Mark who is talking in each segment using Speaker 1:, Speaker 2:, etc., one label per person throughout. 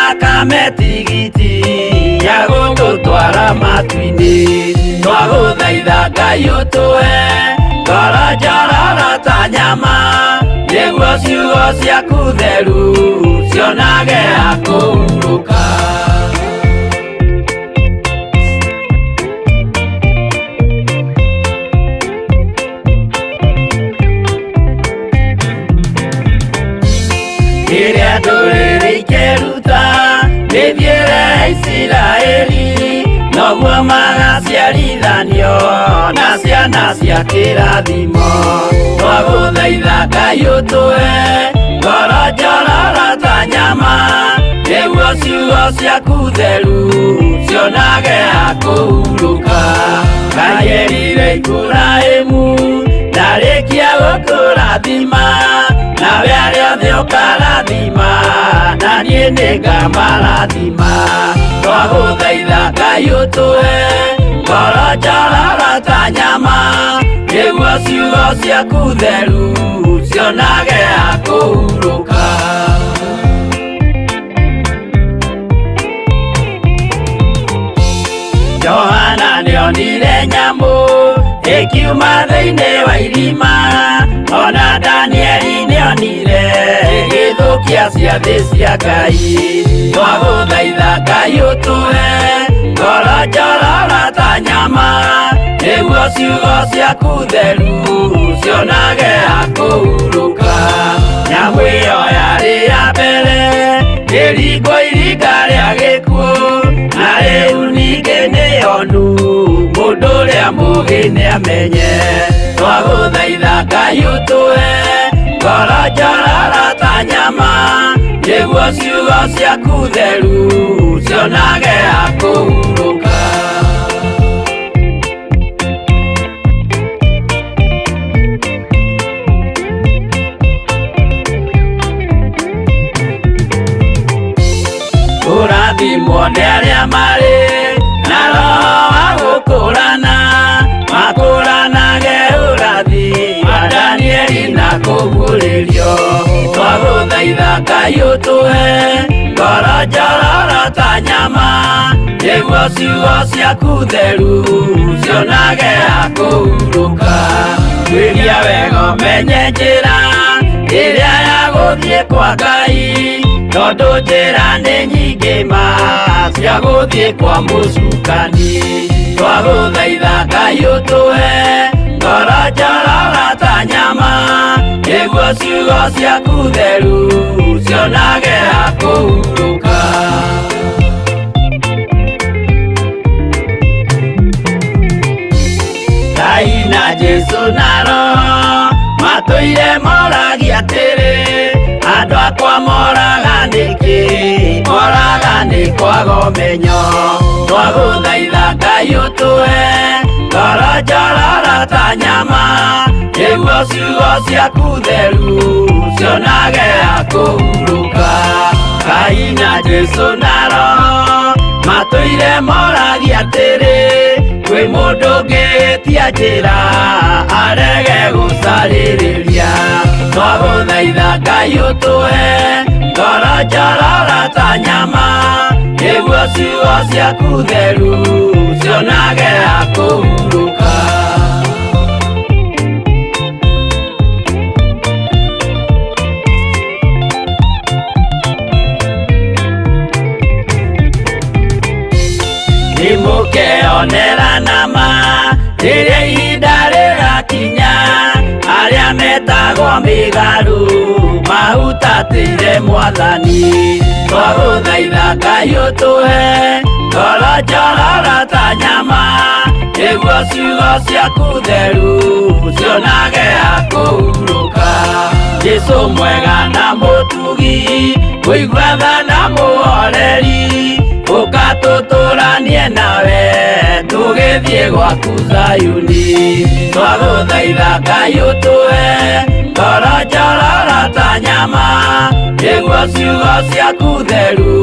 Speaker 1: thakame tigiti ya gũtũtwara matu-inĩ. Twagũthaitha Ngai ũtũhe ngoro njororo ta nyama, nĩguo ciugo ciaku theru cionage ha kũhurũka. Rĩrĩa ndũrĩrĩ ikeruta mĩthiĩre ya Isiraeli, noguo magaciarithanio na ciana cia kĩrathimo. Twagũthaitha Ngai ũtũhe ngoro njororo ta nyama, nĩguo ciugo ciaku theru cionage ha kũhurũka. Ngai erire Iburahĩmu ndarĩkia gũkũrathima, nawe arĩa othe ũkarathima, na niĩ nĩngamarathima. Twagũthaitha Ngai ũtũhe ngoro njororo ta nyama, nĩguo ciugo ciaku theru cionage ha kũhurũka. Johana nĩonire nyamũ ĩkiuma thĩinĩ wa irima, ona Danieli nĩonire ĩgĩthũkia ciathĩ cia Ngai. Twagũthaitha Ngai ũtũhe ngoro njororo ta nyama, nĩguo ciugo ciaku theru cionage ha kũhurũka. Nyamũ ĩyo yarĩ ya mbere ĩringwo iringa rĩa gĩkuũ, na rĩu ningĩ nĩyonu mũndũ ũrĩa mũũgĩ nĩamenye. Twagũthaitha Ngai ũtũhe ngoro njororo ta nyama, nĩguo ciugo ciaku theru cionage ha kũhurũka. Kũrathimwo nĩ arĩa marĩ na roho wa gũkũrana, makũranage ũrathi wa Danieli na kũguũrĩrio. Twagũthaitha Ngai ũtũhe ngoro njororo ta nyama, nĩguo ciugo ciaku theru cionage ha kũhurũka. Tuĩria wega ũmenye njĩra ĩrĩa ya gũthiĩ kwa Ngai, tondũ njĩra nĩ nyingĩ ma cia gũthiĩ kwa mũcukani. Twagũthaitha Ngai ũtũhe ngoro njororo ta nyama, nĩguo ciugo ciaku theru cionage ha kũhurũka. Ngai na Jesũ na Roho matũire moragia atĩrĩ, andũ akwa moraga nĩkĩ? Moraga nĩ kwaga ũmenyo. Twagũthaitha Ngai ũtũhe ngoro njororo ta nyama, nĩguo ciugo ciaku theru cionage ha kũhurũka. Ngai na Jesũ na Roho matũire moragia atĩrĩ, kwĩ mũndũ ũngĩtia njĩra arege gũcarĩrĩria. Twagũthaitha Ngai ũtũhe ngoro njororo ta nyama, nĩguo ciugo ciaku theru cionage ha kũhurũka. Nĩmũkeonera nama rĩrĩa ihinda rĩgakinya, arĩa metagwo mĩgarũ mahutatĩire Mwathani. Twagũthaitha Ngai ũtũhe ngoro njororo ta nyama, nĩguo ciugo ciaku theru cionage ha kũhurũka. Jesũ mwega na mũtugi, mũigua tha na mũhoreri, ũka tũtũranie nawe tũgĩthiĩ gwaku Zayuni. Twagũthaitha Ngai ũtũhe ngoro njororo ta nyama, nĩguo ciugo ciaku theru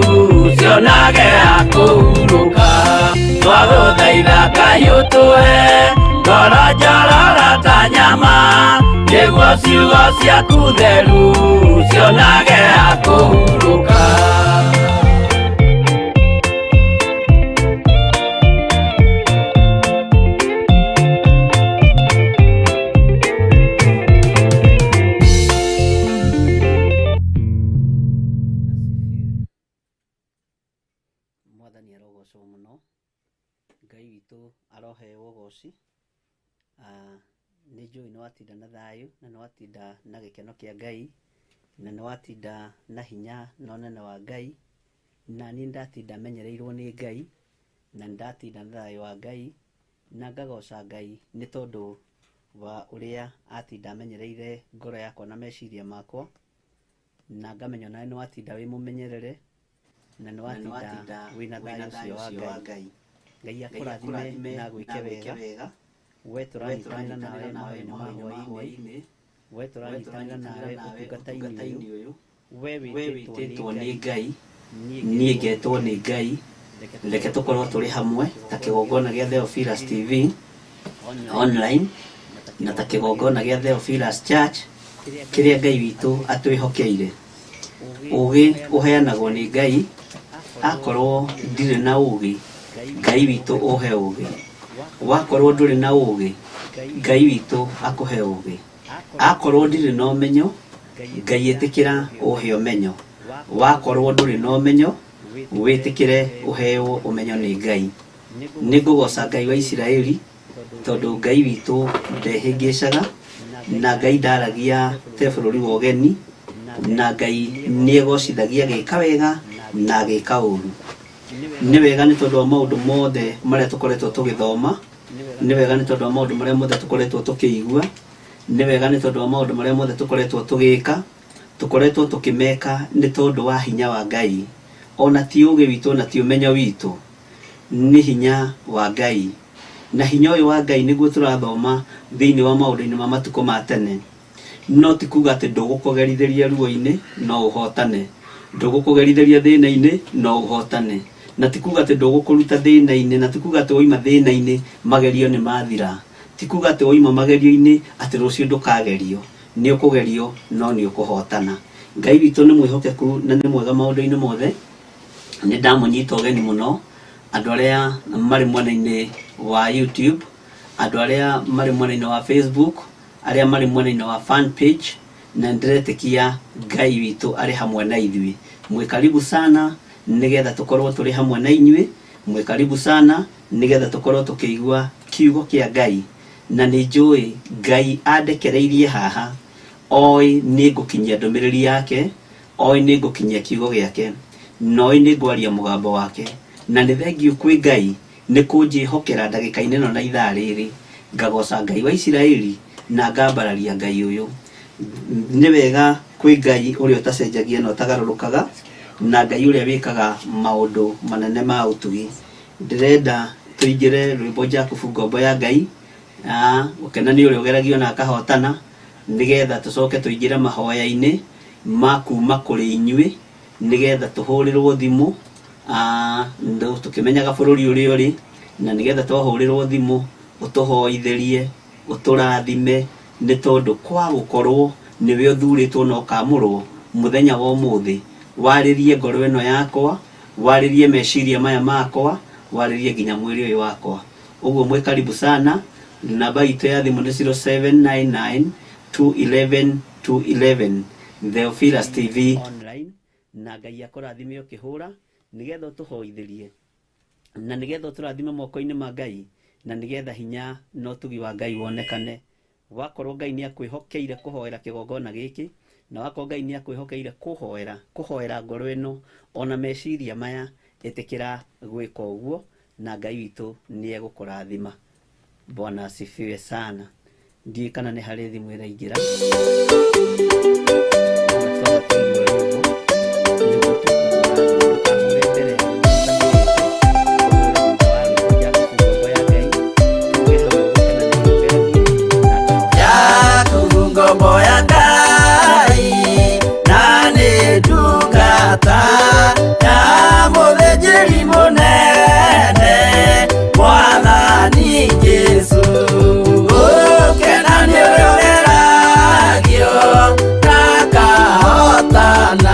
Speaker 1: cionage ha kũhurũka. Twagũthaitha Ngai ũtũhe ngoro njororo ta nyama, nĩguo ciugo ciaku theru cionage ha kũhurũka.
Speaker 2: Kũgocwo mũno. Ngai witũ aroheo ũgoci. Nĩ njũĩ nĩ watinda na thayũ na nĩ watinda na gĩkeno kĩa Ngai na nĩ watinda na hinya na ũnene wa Ngai. Na niĩ ndatinda menyereirwo nĩ Ngai na nĩ ndatinda na thayũ wa Ngai na ngagoca Ngai nĩ tondũ wa ũrĩa atinda amenyereire ngoro yakwa na meciria makwa, na ngamenya onawe nĩ watinda wĩ mũmenyerere na nĩ watinda wĩna thayũ ũcio wa Ngai. Ngai akũrathime na agwĩke wega. We tũranyitanĩra nawe mahoya-inĩ ma hwaĩ-inĩ, we tũranyitanĩra nawe ũtungata-inĩ ũyũ, we wĩtĩtwo nĩ Ngai,
Speaker 1: niĩ ngetwo nĩ Ngai, reke tũkorwo tũrĩ hamwe ta kĩgongona gĩa Theophilus TV online na ta kĩgongona gĩa Theophilus Church kĩrĩa Ngai witũ atwĩhokeire. Ũgĩ ũheanagwo nĩ Ngai, akorwo ndirĩ na ũgĩ, Ngai witũ ũhe ũgĩ. Wakorwo ndũrĩ na ũgĩ, Ngai witũ akũhe ũgĩ. Akorwo ndirĩ na ũmenyo, Ngai ĩtĩkĩra ũhe ũmenyo. Wakorwo ndũrĩ na ũmenyo, wĩtĩkĩre ũheo ũmenyo nĩ Ngai. Nĩ ngũgoca Ngai wa Isiraeli tondũ Ngai witũ ndehĩngĩcaga na Ngai ndaragia te bũrũri wa ũgeni, na Ngai nĩ egocithagia agĩka wega na agĩka ũru. Nĩ wega nĩ tondũ wa maũndũ mothe marĩa tũkoretwo tũgĩthoma, nĩ wega nĩ tondũ wa maũndũ marĩa mothe tũkoretwo tũkĩigua, nĩ wega nĩ tondũ wa maũndũ marĩa mothe tũkoretwo tũgĩka, tũkoretwo tũkĩmeka nĩ tondũ wa hinya wa Ngai. Ona ti ũgĩ witũ ona ti ũmenyo witũ, nĩ hinya wa Ngai. Na hinya ũyũ wa Ngai nĩguo tũrathoma thĩinĩ wa maũndũ-inĩ ma matukũ ma tene. No ti kuga atĩ ndũgũkũgerithĩria ruo-inĩ no ũhotane, ndũgũkũgerithĩria thĩna-inĩ no ũhotane, na ti kuga atĩ ndũgũkũruta thĩna-inĩ, na ti kuga atĩ wauma thĩna-inĩ magerio nĩ mathira, ti kuga atĩ wauma magerio-inĩ atĩ rũciũ ndũkagerio. Nĩ ũkũgerio no nĩ ũkũhotana. Ngai witũ nĩ mwĩhokeku na nĩ mwega maũndũ-inĩ mothe. Nĩ ndamũnyita ũgeni mũno andũ arĩa marĩ mwena-inĩ wa YouTube, andũ arĩa marĩ mwena-inĩ wa Facebook, arĩa marĩ mwena-inĩ wa fan page, na nĩndĩretĩkia Ngai witũ arĩ hamwe na ithuĩ. Mwĩ karibu sana nĩgetha tũkorwo tũrĩ hamwe na inyuĩ, mwĩ karibu sana nĩgetha tũkorwo tũkĩigua kiugo kĩa Ngai, na nĩ njũĩ Ngai andekereirie haha oĩ nĩ ngũkinyia ndũmĩrĩri yake, oĩ nĩ ngũkinyia kiugo gĩake, na oĩ nĩ ngwaria mũgambo wake, na nĩ thengiũ kwĩ Ngai nĩ kũnjĩhokera ndagĩka-inĩ ĩno na ithaa rĩrĩ, ngagoca Ngai wa Isiraeli na ngambararia Ngai ũyũ. Nĩ wega kwĩ Ngai ũrĩa ũtacenjagia na ũtagarũrũkaga, na Ngai ũrĩa wĩkaga maũndũ manene ma ũtugi. Ndĩrenda tũingĩre rwĩmbo Jakubu ngombo ya Ngai, gũkena nĩ ũrĩa ũgeragio na akahotana, nĩgetha tũcoke tũingĩre mahoya-inĩ ma kuma kũrĩ inyuĩ, nĩgetha tũhũrĩrwo thimũ, tũkĩmenyaga bũrũri ũrĩa ũrĩ, na nĩgetha twahũrĩrwo thimũ ũtũhoithĩrie, ũtũrathime, nĩ tondũ kwa gũkorwo nĩwe ũthurĩtwo na ũkamũrwo mũthenya wa ũmũthĩ, warĩrie ngoro ĩno yakwa, warĩrie meciria maya makwa, warĩrie nginya mwĩrĩ ũyũ wakwa. Ũguo mwĩ karibu sana, namba itũ ya thimũ nĩ 0799 211 211, Theophilus TV
Speaker 2: online, na Ngai akũrathime ũkĩhũra nĩgetha ũtũhoithĩrie na nĩgetha ũtũrathime moko-inĩ ma Ngai na nĩgetha hinya na ũtugi wa Ngai wonekane. Wakorwo Ngai nĩ akwĩhokeire kũhoera kĩgongona gĩkĩ, na wakorwo Ngai nĩ akwĩhokeire kũhoera, kũhoera ngoro ĩno ona meciria maya, ĩtĩkĩra gwĩka ũguo na Ngai witũ nĩ egũkũrathima. Bwana asifiwe sana. Ndiũĩ kana nĩ harĩ thimũ ĩraingĩra. Twamba tũigue rwĩmbo nĩguo tũkũhũra thimũ. Ndũkahũre mbere ya rwĩmbo rũtathirĩte, ũhũre thutha wa rwĩmbo Jakubu ngombo ya Ngai, tuge hamwe gũkena nĩ ũrĩa ũgeragio na akahota.
Speaker 1: Jakubu ngombo ya Ngai na nĩ ndungata ya mũthĩnjĩri mũnene Mwathani Jesũ. Gũkena nĩ ũrĩa ũgeragio na akahotana.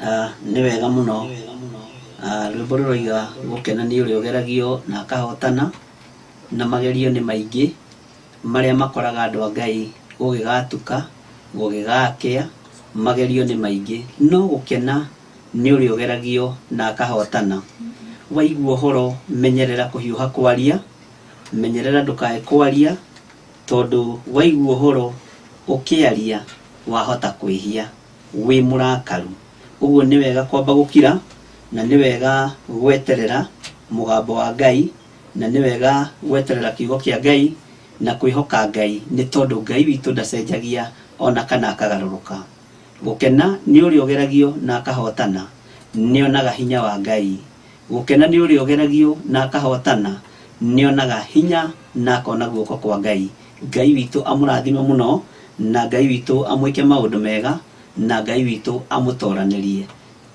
Speaker 1: Nĩ wega mũno. Rwĩmbo rũroiga gũkena nĩ ũrĩa ũgeragio na akahotana, na magerio nĩ maingĩ marĩa makoraga andũ a Ngai gũgĩgatuka, gũgĩgakĩa, magerio nĩ maingĩ, no gũkena nĩ ũrĩa ũgeragio na akahotana. Waigua ũhoro menyerera kũhiũha kwaria, menyerera ndũkae kwaria, tondũ waigua ũhoro ũkĩaria wahota kwĩhia wĩ mũrakaru. Ũguo nĩ wega kwamba gũkira, na nĩ wega gweterera mũgambo wa Ngai, na nĩ wega gweterera kiugo kĩa Ngai, na kwĩhoka Ngai, nĩ tondũ Ngai witũ ndacenjagia ona kana akagarũrũka. Gũkena nĩ ũrĩa ũgeragio na akahotana, nĩonaga hinya wa Ngai. Gũkena nĩ ũrĩa ũgeragio na akahotana, nĩonaga hinya na akona guoko kwa Ngai. Ngai witũ amũrathime mũno, na Ngai witũ amwĩke maũndũ mega, na Ngai witũ amũtoranĩrie.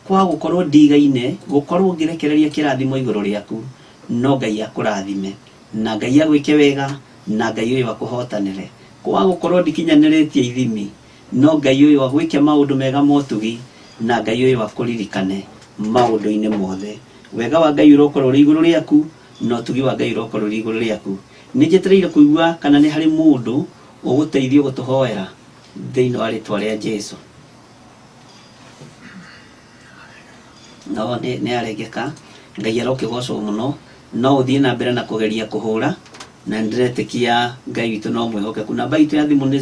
Speaker 1: Kwa gũkorwo ndigaine, gũkorwo ngĩrekereria kĩrathimo igũrũ rĩaku, no Ngai akũrathime, na Ngai agwĩke wega, na Ngai ũyũ akũhotanĩre. Kwa gũkorwo ndikinyanĩrĩtie ithimi, no Ngai ũyũ agwĩke maũndũ mega motugi, na Ngai ũyũ akũririkane maũndũ-inĩ mothe. Wega wa Ngai ũrokorwo ũrĩ igũrũ rĩaku, na ũtugi wa Ngai ũrokorwo ũrĩ igũrũ rĩaku. Nĩ njetereire kũigua kana nĩ harĩ mũndũ ũgũteithio gũtũhoera thĩinĩ wa rĩtwa rĩa Jesu. No nĩ arengeka, Ngai arokĩgocwo mũno. No ũthiĩ na mbere na kũgeria kũhũra, na nĩndĩretĩkia Ngai witũ no mwĩhokeku. Namba itũ ya thimũ nĩ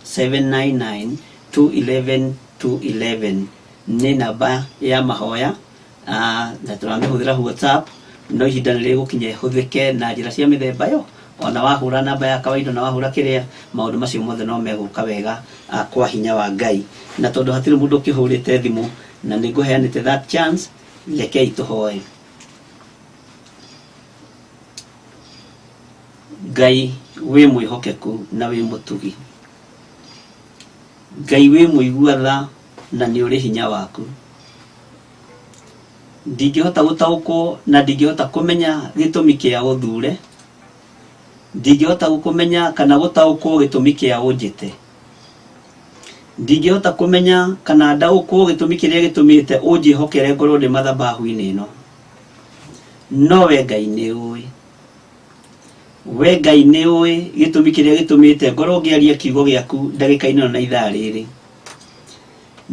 Speaker 1: 0799 211 211, nĩ namba ya mahoya, na tũramĩhũthĩra WhatsApp, no ihinda nĩ rĩgũkinya ĩhũthĩke na njĩra cia mĩthemba yo. Ona wahũra namba ya kawaida, na wahũra kĩrĩa, maũndũ macio mothe no megũka wega, kwa hinya wa Ngai. Na tondũ hatirĩ mũndũ ũkĩhũrĩte thimũ, na nĩ ngũheanĩte that chance, rekei tũhoe. Ngai wĩ mwĩhokeku na wĩ mũtugi, Ngai wĩ mũigua tha na nĩ ũrĩ hinya waku. Ndingĩhota gũtaũkwo na ndingĩhota kũmenya gĩtũmi kĩa ũthure, ndingĩhota gũkũmenya kana gũtaũkwo gĩtũmi kĩa ũnjĩte, ndingĩhota kũmenya kana ndaũkwo gĩtũmi kĩrĩa gĩtũmĩte ũnjĩhokere ngorwo ndĩ mathabahu-inĩ ĩno, no we Ngai nĩ ũĩ. We Ngai nĩ ũĩ gĩtũmi kĩrĩa gĩtũmĩte ngorwo ngĩaria kiugo gĩaku ndagĩka-inĩ ĩno na ithaa rĩrĩ.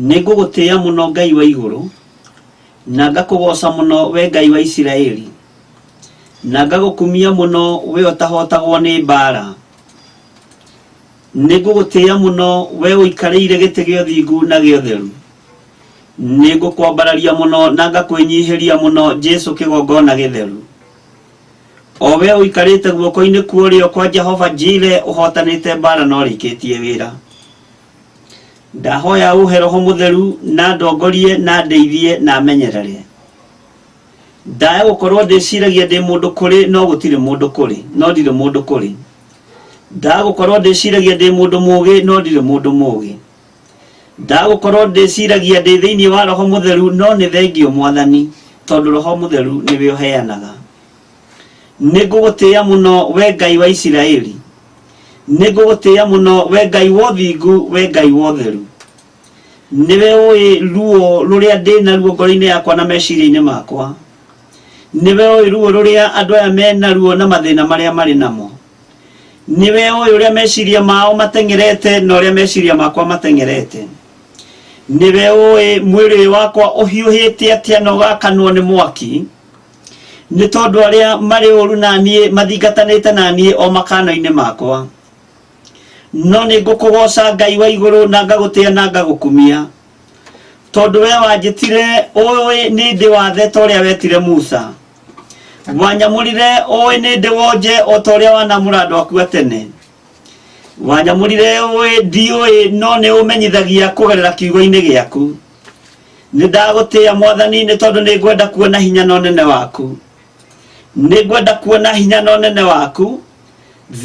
Speaker 1: Nĩ ngũgũtĩĩa mũno Ngai wa igũrũ, na ngakũgooca mũno we Ngai wa Isiraeli, na ngagũkumia mũno we ũtahotagwo nĩ mbaara. Nĩ ngũgũtĩĩa mũno we ũikarĩire gĩtĩ gĩa ũthingu na gĩa ũtheru. Nĩ ngũkwambararia mũno na ngakwĩnyihĩria mũno Jesu kĩgongona gĩtheru. O we ũikarĩte guoko-inĩ kwa ũrĩo kwa Jehova Jire, ũhotanĩte mbaara na ũrĩkĩtie wĩra. Ndahoya ũhe Roho Mũtheru na ndongorie na ndeithie na menyerere. Ndaya gũkorwo ndĩciragia ndĩ mũndũ kũrĩ no gũtirĩ mũndũ kũrĩ, no ndirĩ mũndũ kũrĩ. Ndaya gũkorwo ndĩciragia ndĩ mũndũ mũgĩ no ndirĩ mũndũ mũgĩ. Ndaya gũkorwo ndĩciragia ndĩ thĩinĩ wa Roho Mũtheru no nĩ thengio Mwathani, tondũ Roho Mũtheru nĩwe ũheanaga. Nĩ ngũgũtĩĩa mũno we Ngai wa Isiraeli, nĩ ngũgũtĩĩa mũno we Ngai wa ũthingu, we Ngai wa ũtheru. Nĩwe ũĩ ruo rũrĩa ndĩ naruo ngoro-inĩ yakwa na meciria-inĩ makwa. Nĩwe ũĩ ruo rũrĩa andũ aya me naruo na mathĩna marĩa marĩ namo. Nĩwe ũĩ ũrĩa meciria mao mateng'erete na ũrĩa meciria makwa mateng'erete. Nĩwe ũĩ mwĩrĩ ũyũ wakwa ũhiũhĩte atĩa na ũgakanwo nĩ mwaki, nĩ tondũ arĩa marĩ ũru na niĩ mathingatanĩte na niĩ o makano-inĩ makwa. No nĩ ngũkũgooca Ngai wa igũrũ na ngagũtĩĩa na ngagũkumia, tondũ we wanjĩtire ũĩ nĩ ndĩ wathe ta ũrĩa wetire Musa, wanyamũrire ũĩ nĩ ndĩ wonje o ta ũrĩa wanamũra andũ aku a tene. Wanyamũrire ũĩ ndiũĩ, no nĩ ũmenyithagia kũgerera kiugo-inĩ gĩaku. Nĩ ndagũtĩĩa Mwathani, nĩ tondũ nĩ ngwenda kuona hinya na ũnene waku. Nĩ ngwenda kuona hinya na ũnene waku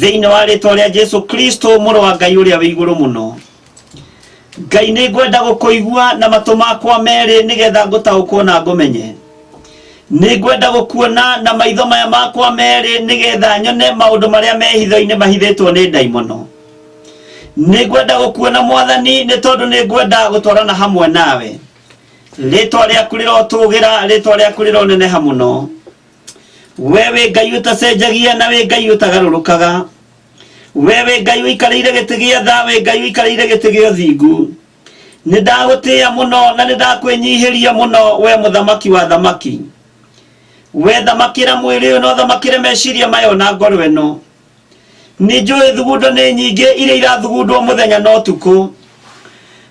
Speaker 1: thĩinĩ wa rĩtwa rĩa Jesu Kristo, mũrũ wa Ngai ũrĩa wĩ igũrũ mũno. Ngai, nĩ ngwenda gũkũigua na matũ makwa merĩ nĩgetha ngũtaũkwo na ngũmenye. Nĩ ngwenda gũkuona na maitho maya makwa merĩ nĩgetha nyone maũndũ marĩa me hitho-inĩ mahithĩtwo nĩ ndaimono. Nĩ ngwenda gũkuona Mwathani, nĩ tondũ nĩ ngwenda gũtwarana hamwe nawe. Rĩtwa rĩaku rĩrotũgĩra, rĩtwa rĩaku rĩroneneha mũno. We wĩ Ngai ũtacenjagia na wĩ Ngai ũtagarũrũkaga. We wĩ Ngai ũikarĩire gĩtĩ gĩa tha, wĩ Ngai ũikarĩire gĩtĩ gĩa ũthingu. Nĩ ndagũtĩĩa mũno na nĩ ndakwĩnyihĩria mũno, we mũthamaki wa thamaki. We thamakĩra mwĩrĩ ũyũ na ũthamakĩre meciria maya ona ngoro ĩno. Nĩ njũĩ thugundo nĩ nyingĩ iria irathugundwo mũthenya na ũtukũ.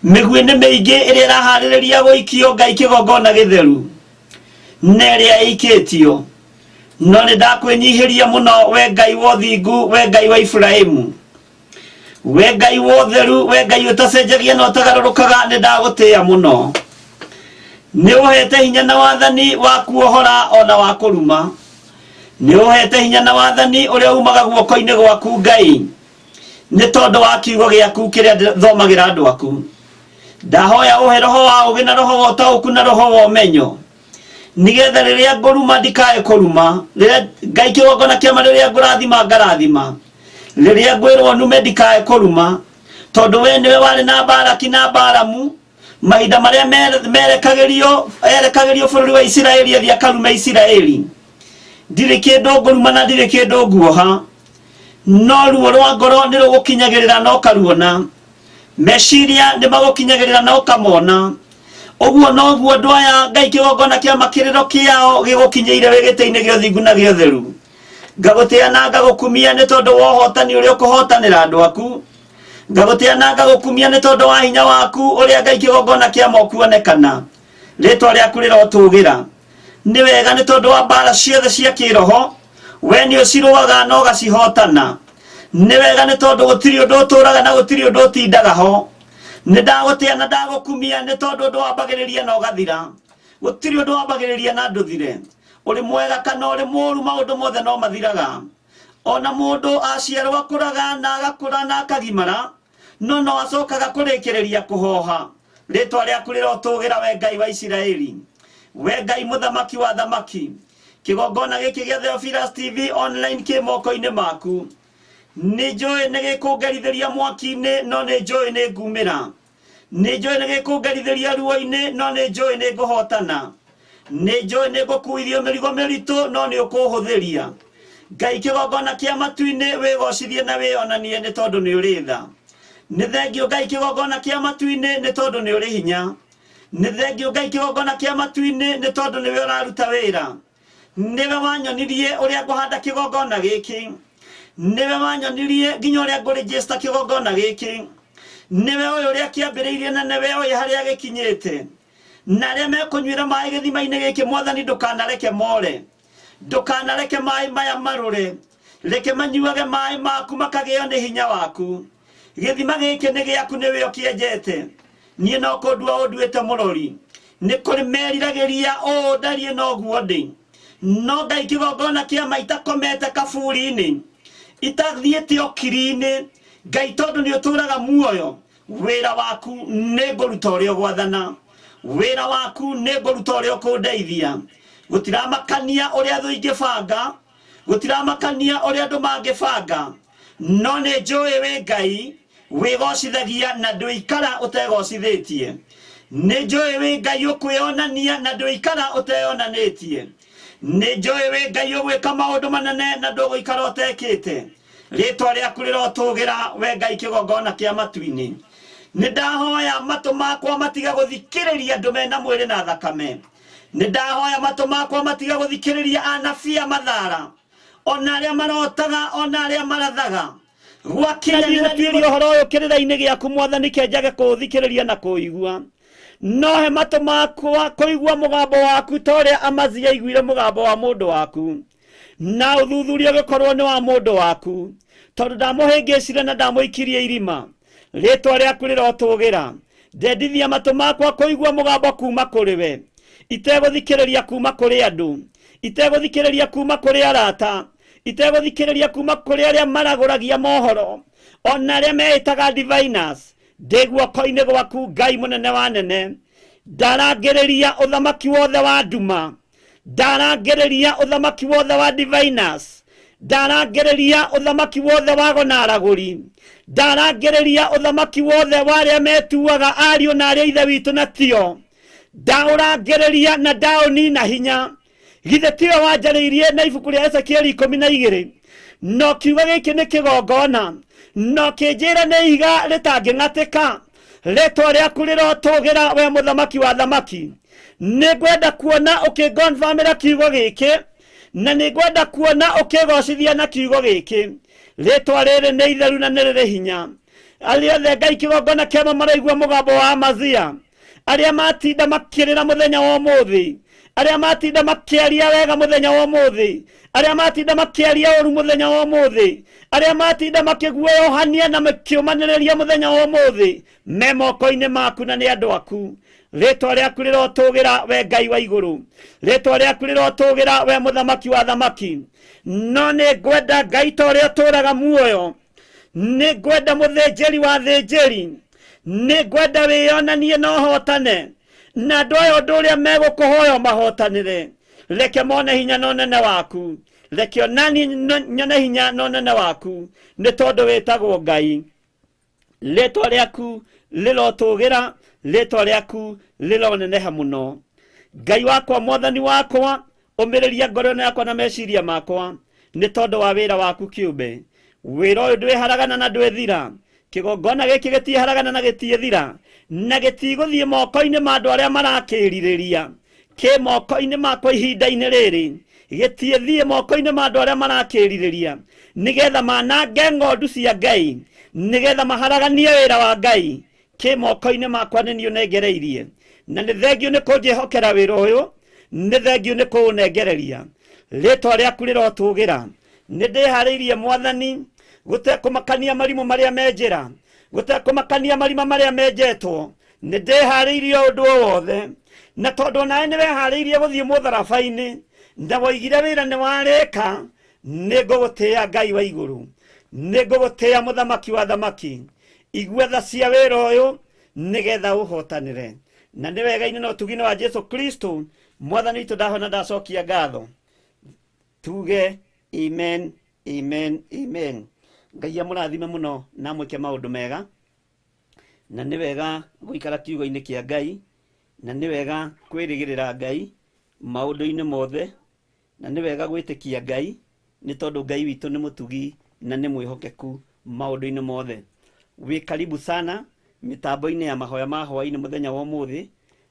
Speaker 1: Mĩguĩ nĩ mĩingĩ ĩrĩa ĩraharĩrĩria gũikio Ngai kĩgongona gĩtheru na ĩrĩa ĩikĩtio. No nĩ ndakwĩnyihĩria mũno we Ngai wa ũthingu, we Ngai wa Iburahĩmu. We Ngai wa ũtheru, we Ngai ũtacenjagia na ũtagarũrũkaga, nĩ ndagũtĩĩa mũno. Nĩ ũhete hinya na wathani wa kuohora ona wa kũruma. Nĩ ũhete hinya na wathani ũrĩa umaga guoko-inĩ gwaku Ngai, nĩ tondũ wa kiugo gĩaku kĩrĩa thomagĩra andũ aku. Ndahoya ũhe roho wa ũũgĩ na roho wa ũtaũku na roho wa ũmenyo, nigetha rĩrĩa ngũruma ndikae kũruma, rĩrĩa Ngai kĩgongona kĩama rĩrĩa ngũrathima ngarathima, rĩrĩa ngwĩrwo nume ndikae kũruma, tondũ we nĩwe warĩ na Baraki na Balamu mahinda marĩa merekagĩrio erekagĩrio bũrũri wa Isiraeli athiĩ akarume Isiraeli. Ndirĩ kĩndũ ngũruma na ndirĩ kĩndũ nguoha, no ruo rwa ngoro nĩ rũgũkinyagĩrĩra na ũkaruona, meciria nĩ magũkinyagĩrĩra na ũkamona. Ũguo noguo andũ aya Ngai kĩgongona kĩa makĩrĩro kĩao gĩgũkinyĩire wĩ gĩtĩ-inĩ gĩa ũthingu na gĩa ũtheru. Ngagũtĩa na ngagũkumia nĩ tondũ wa ũhotani ũrĩa ũkũhotanĩra andũ aku. Ngagũtĩa na ngagũkumia nĩ tondũ wa hinya waku ũrĩa Ngai kĩgongona kĩa mokuonekana. Rĩtwa rĩaku rĩrotũgĩra. Nĩ wega nĩ tondũ wa mbara ciothe cia kĩroho, we nĩ ũcirũaga na ũgacihotana. Nĩ wega nĩ tondũ gũtirĩ ũndũ ũtũraga na gũtirĩ ũndũ ũtindaga ho. Nĩ ndagũtĩa na ndagũkumia nĩ tondũ ũndũ wambagĩrĩria na ũgathira. Gũtirĩ ũndũ wambagĩrĩria na ndũthire. Ũrĩ mwega kana ũrĩ mũũru, maũndũ mothe no mathiraga. Ona mũndũ aciarwo akũraga na agakũra na akagimara, no no acokaga kũrĩkĩrĩria kũhoha. Rĩtwa rĩaku rĩrotũgĩra we Ngai wa Isiraeli, we Ngai mũthamaki wa thamaki. Kĩgongona gĩkĩ gĩa Theophilus TV online kĩ moko-inĩ maku. Nĩ njũĩ nĩ gĩkũngerithĩria mwaki-inĩ, no nĩ njũĩ nĩ ngumĩra. Nĩ njũĩ nĩ gĩkũngerithĩria ruo-inĩ, no nĩ njũĩ nĩ ngũhotana. Nĩ njũĩ nĩ ngũkuithio mĩrigo mĩritũ, no nĩ ũkũhũthĩria. Ngai kĩgongona kĩa matu-inĩ, wĩgocithie na wĩonanie nĩ tondũ nĩ ũrĩ tha. Nĩ thengio Ngai kĩgongona kĩa matu-inĩ nĩ tondũ nĩ ũrĩ hinya. Nĩ thengio Ngai kĩgongona kĩa matu-inĩ nĩ tondũ nĩwe ũraruta wĩra. Nĩwe wanyonirie ũrĩa ngũhanda kĩgongona gĩkĩ. Nĩwe wanyonirie nginya ũrĩa ngũrĩnjĩsta kĩgongona gĩkĩ. Nĩwe ũyũ ũrĩa kĩambĩrĩirie na nĩwe ũyũ harĩa gĩkinyĩte. Na arĩa mekũnyuĩra maĩ gĩthima-inĩ gĩkĩ, Mwathani ndũkanareke more. Ndũkanareke maĩ maya marũre. Reke manyuage maĩ maku makagĩo nĩ hinya waku. Gĩthima gĩkĩ nĩ gĩaku, nĩwe ũkĩenjete. Niĩ no kũndua ũnduĩte mũrori. Nĩ kũrĩ meriragĩria ũũ ndariĩ noguo ndĩ. No Ngai kĩgongona kĩa ma itakomete kaburi-inĩ, itathiĩte ũkiri-inĩ. Ngai tondũ nĩ ũtũraga muoyo, wĩra waku nĩ ngũruta ũrĩa ũgwathana. Wĩra waku nĩ ngũruta ũrĩa ũkũndeithia. Gũtiramakania ũrĩa thũ ingĩbanga, gũtiramakania ũrĩa andũ mangĩbanga, no nĩ njũĩ wĩ Ngai wĩgocithagia na ndũikara ũtegocithĩtie. Nĩ njũĩ wĩ Ngai ũkwĩonania na ndũikara ũteyonanĩtie. Nĩ njũĩ wĩ Ngai ũgwĩka maũndũ manene na ndũgũikara ũtekĩte. Rĩtwa rĩaku rĩrotũgĩra we Ngai kĩgongona kĩa matu-inĩ. Nĩ ndahoya matũ makwa matige gũthikĩrĩria andũ mena mwĩrĩ na thakame. Nĩ ndahoya matũ makwa matige gũthikĩrĩria anabii a mathara, ona arĩa marotaga, ona arĩa marathaga. Gwakinya nĩ gũtuĩria ũhoro ũyũ kĩrĩra-inĩ gĩaku Mwathani, kenjage kũũthikĩrĩria na kũũigua. No he matũ makwa kũigua mũgambo waku ta ũrĩa Amazia aiguire mũgambo wa mũndũ waku, na ũthuthuria ũgĩkorwo nĩ wa mũndũ waku, tondũ ndamũhĩngĩcire na ndamũikirie irima. Rĩtwa rĩaku rĩrotũgĩra. Ndendithia matũ makwa kũigua mũgambo kuma kũrĩ we, itegũthikĩrĩria kuma kũrĩ andũ, itegũthikĩrĩria kuma kũrĩ arata, itegũthikĩrĩria kuma kũrĩ arĩa maragũragia mohoro, ona arĩa meĩtaga diviners. Ndĩ guoko-inĩ gwaku Ngai mũnene wa nene. Ndarangĩrĩria ũthamaki wothe wa nduma, ndarangĩrĩria ũthamaki wothe wa diviners, ndarangĩrĩria ũthamaki wothe wa gonaragũri, ndarangĩrĩria ũthamaki wothe wa arĩa metuaga ariũ na arĩa ithe witũ na tio.
Speaker 3: Ndaũrangĩrĩria na ndaũnina hinya. Githĩ tiwe wanjarĩirie na ibuku rĩa Ezekieli 12 no kiugo gĩkĩ nĩ kĩgongona no kĩnjĩra nĩ ihiga rĩtangĩng'atĩka. Rĩtwa rĩaku rĩrotũgĩra we mũthamaki wa thamaki. Nĩngwenda kuona ũkĩngonfamĩra kiugo gĩkĩ na nĩngwenda kuona ũkĩgocithia na kiugo gĩkĩ. Rĩtwa rĩrĩ nĩ itheru na nĩ rĩrĩ hinya. Arĩa othe Ngai kĩgongona kĩama maraigua mũgambo wa Amazia, arĩa matinda makĩrĩra mũthenya wa ũmũthĩ, arĩa matinda makĩaria wega mũthenya wa ũmũthĩ, arĩa matinda makĩaria ũru mũthenya wa ũmũthĩ, arĩa matinda makĩguoyohania na makĩũmanĩrĩria mũthenya wa ũmũthĩ, me moko-inĩ maku na nĩ andũ aku. Rĩtwa rĩaku rĩrotũgĩra we Ngai wa igũrũ, rĩtwa rĩaku rĩrotũgĩra we mũthamaki wa thamaki. No nĩ ngwenda Ngai ta ũrĩa ũtũũraga muoyo, nĩ ngwenda mũthĩnjĩri wa thĩnjĩri, nĩ ngwenda wĩyonanie na ũhotane na andũ aya ũndũ ũrĩa megũkũhoya mahotanĩre. Reke mone hinya na ũnene waku, reke onani nyone hinya na ũnene waku, nĩ tondũ wĩtagwo Ngai. Rĩtwa rĩaku rĩrotũgĩra, rĩtwa rĩaku rĩroneneha mũno. Ngai wakwa, mwathani wakwa, ũmĩrĩria ngoro ĩno yakwa na meciria makwa nĩ tondũ wa wĩra waku kĩũmbe. Wĩra ũyũ ndwĩharagana na ndwĩthira, kĩgongona gĩkĩ gĩtiĩharagana na gĩtiĩthira, na gĩtigũthiĩ moko-inĩ ma andũ arĩa marakĩrirĩria. Kĩ moko-inĩ makwa ihinda-inĩ rĩrĩ, gĩtiĩthiĩ moko-inĩ ma andũ arĩa marakĩrirĩria, nĩgetha manange ng'ondu cia Ngai, nĩgetha maharaganie wĩra wa Ngai. Kĩ moko-inĩ makwa nĩ niĩ ũnengereirie, na nĩ thengio nĩ kũnjĩhokera wĩra ũyũ, nĩ thengio nĩ kũũnengereria. Rĩtwa rĩaku rĩrotũgĩra. Nĩ ndĩharĩirie mwathani, gũtekũmakania marimũ marĩa me njĩra, gũtekũmakania marima marĩa menjetwo, nĩ ndĩharĩirie ũndũ o wothe. Na tondũ nawe nĩ weharĩirie gũthiĩ mũtharaba-inĩ na woigire wĩra nĩ warĩka, nĩ ngũgũtĩĩa Ngai wa igũrũ, nĩ ngũgũtĩĩa mũthamaki wa thamaki. Igua tha cia wĩra ũyũ nĩgetha ũhotanĩre. Na nĩ wega-inĩ na ũtugi-inĩ wa Jesu Kristo mwathani witũ ndahona ndacokia ngatho. Tuge amen, amen, amen. Ngai amũrathime mũno na amwĩke maũndũ mega. Na nĩ wega gũikara kiugo-inĩ kĩa Ngai, na nĩ wega kwĩrĩgĩrĩra Ngai maũndũ-inĩ mothe, na nĩ wega gwĩtĩkia Ngai, nĩ tondũ Ngai witũ nĩ mũtugi na nĩ mwĩhokeku maũndũ-inĩ mothe. Wĩ karibu sana mĩtambo-inĩ ya mahoya ma hwaĩ-inĩ mũthenya wa ũmũthĩ,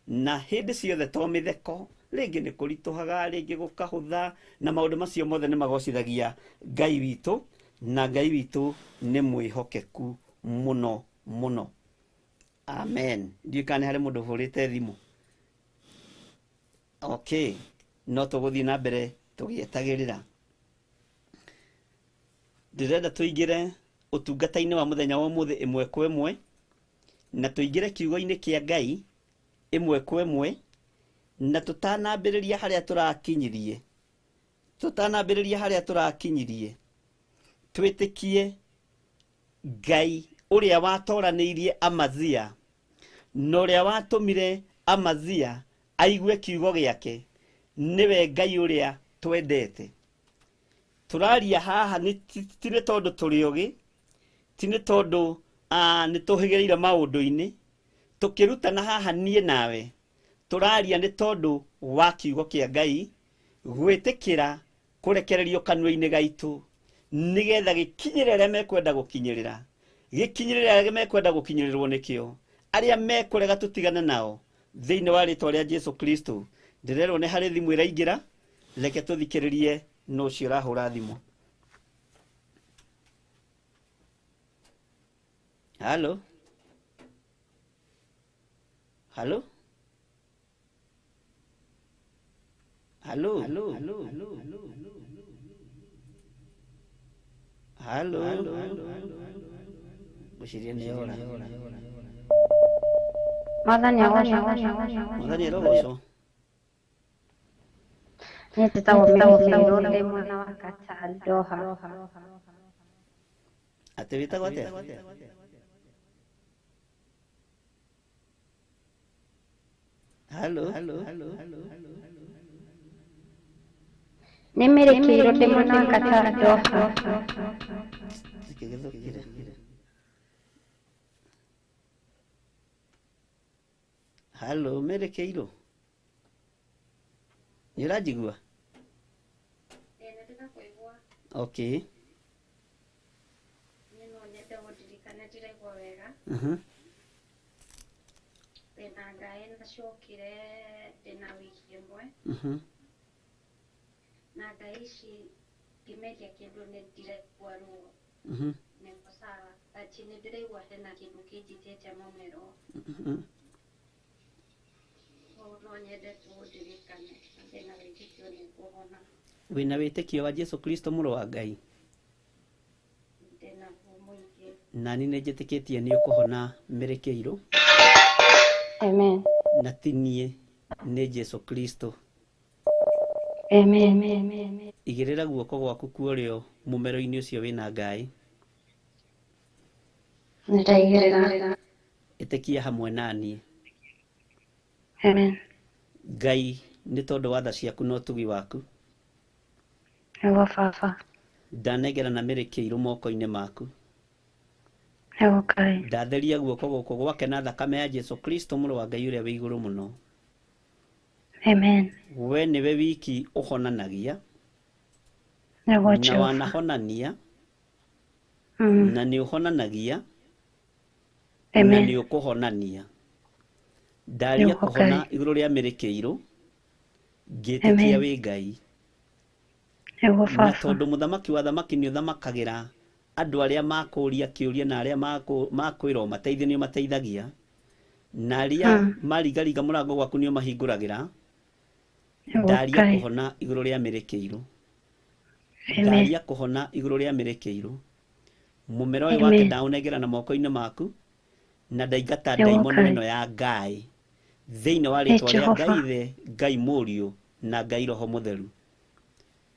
Speaker 3: na hĩndĩ ciothe to mĩtheko, rĩngĩ nĩ kũritũhaga, rĩngĩ gũkahũtha, na maũndũ macio mothe nĩ magocithagia Ngai witũ, na Ngai witũ nĩ mwĩhokeku mũno mũno. Amen. Ndiũĩ kana nĩ harĩ mũndũ ũhũrĩte thimũ. Okay, no tũgũthiĩ na mbere tũgĩetagĩrĩra. Ndĩrenda tũingĩre ũtungata-inĩ wa mũthenya wa ũmũthĩ ĩmwe kwa ĩmwe, na tũingĩre kiugo-inĩ kĩa Ngai ĩmwe kwa ĩmwe, na tũtanambĩrĩria harĩa tũrakinyirie, tũtanambĩrĩria harĩa tũrakinyirie, twĩtĩkie Ngai ũrĩa watoranĩirie Amazia na ũrĩa watũmire Amazia aigue kiugo gĩake, nĩwe Ngai ũrĩa twendete. Tũraria haha ti nĩ tondũ tũrĩ ogĩ, ti nĩ tondũ nĩ tũhĩgĩrĩire maũndũ-inĩ, tũkĩrutana haha niĩ nawe, tũraria nĩ tondũ wa kiugo kĩa Ngai gwĩtĩkĩra kũrekererio kanua-inĩ gaitũ, nĩgetha gĩkinyĩre arĩa mekwenda gũkinyĩrĩra, gĩkinyĩrĩre arĩa mekwenda gũkinyĩrĩrwo nĩkĩo, arĩa mekũrega tũtigane nao thĩinĩ wa rĩtwa rĩa Jesu Kristo. Ndĩrerwo nĩ harĩ thimũ ĩraingĩra, reke tũthikĩrĩrie nũ ũcio ũrahũra thimũ. Halo, halo, halo, halo, ngwĩciria nĩ ora.
Speaker 4: Mwathani agocwo.
Speaker 3: Mwathani arogocwo.
Speaker 4: Niĩ njĩtagwo Mary Kĩirũ, ndĩ mwena wa Qatar, Doha.
Speaker 3: Atĩ wĩtagwo atĩa? Halo,
Speaker 4: Nĩ Mary Kĩirũ, ndĩ mwena wa Qatar, Doha.
Speaker 3: Gĩkĩ gĩthũkire. Halo, Mary Kĩirũ.
Speaker 1: Nĩ ũranjigua?
Speaker 4: Ĩĩ nĩ ndĩrakũigua.
Speaker 1: Okay.
Speaker 4: Niĩ no nyende ũndirikane ndiraigua wega. Ndĩna ngaĩ nacokire ndĩna wiki ĩmwe. Na ngaĩ ici ngĩmeria kĩndũ nĩ ndiraigua ruo. Nĩko sawa. But nĩ ndĩraigua hena kĩndũ kĩnjitĩte mũmero. Koguo no nyende tu ũndirikane na ndĩna wĩtĩkio nĩ ngũhona.
Speaker 1: Wĩna wĩtĩkio wa Jesu Kristo mũrũ wa Ngai?
Speaker 4: Ndĩnaguo mũingĩ.
Speaker 1: Nani nĩ njĩtĩkĩtie nĩ ũkũhona mĩrĩkĩirũ.
Speaker 4: Amen.
Speaker 1: Na ti niĩ, nĩ Jesu Kristo.
Speaker 4: Amen.
Speaker 1: Igĩrĩra guoko gwaku kwa ũrĩo mũmero-inĩ ũcio wĩna ngaĩ.
Speaker 4: Nĩndaigĩrĩra.
Speaker 1: Ĩtĩkia hamwe na niĩ.
Speaker 4: Amen.
Speaker 1: Ngai, nĩ tondũ wa tha ciaku na ũtugi waku,
Speaker 4: Nĩguo baba.
Speaker 1: Ndanengerana mĩrĩkĩirũ moko-inĩ maku.
Speaker 4: Nĩguo Ngai.
Speaker 1: Ndatheria guoko gũkũ gwake na thakame ya Jesu Kristo mũrũ wa Ngai ũrĩa wĩ igũrũ mũno.
Speaker 4: Amen.
Speaker 1: We nĩwe wiki ũhonanagia.
Speaker 4: Nĩguo
Speaker 1: Na
Speaker 4: Jehova.
Speaker 1: wanahonania. Na nĩ ũhonanagia. Na
Speaker 4: Amen.
Speaker 1: nĩ ũkũhonania. Ndaria
Speaker 4: Nĩguo
Speaker 1: kũhona
Speaker 4: Ngai.
Speaker 1: igũrũ rĩa mĩrĩkĩirũ, ngĩtĩkia
Speaker 4: Amen.
Speaker 1: wĩ Ngai.
Speaker 4: Nĩguo
Speaker 1: Na
Speaker 4: baba.
Speaker 1: tondũ mũthamaki wa thamaki nĩ ũthamakagĩra andũ arĩa makũria kĩũria na arĩa makwĩrwo mateithie nĩ ũmateithagia, na arĩa marigariga mũrango gwaku nĩ ũmahingũragĩra.
Speaker 4: Nĩguo
Speaker 1: Ndaria
Speaker 4: Ngai.
Speaker 1: kũhona igũrũ rĩa mĩrĩkĩirũ.
Speaker 4: Amen.
Speaker 1: Ndaria kũhona igũrũ rĩa mĩrĩkĩirũ. Mũmero ũyũ wake
Speaker 4: Amen.
Speaker 1: ndaũnengera na moko-inĩ maku, na ndaingata
Speaker 4: Nĩguo
Speaker 1: ndaimono
Speaker 4: Ngai.
Speaker 1: ĩno ya Ngai thĩinĩ wa
Speaker 4: Ĩ
Speaker 1: rĩtwa rĩa
Speaker 4: Jehova.
Speaker 1: Ngai Ithe, Ngai Mũriũ na Ngai Roho Mũtheru.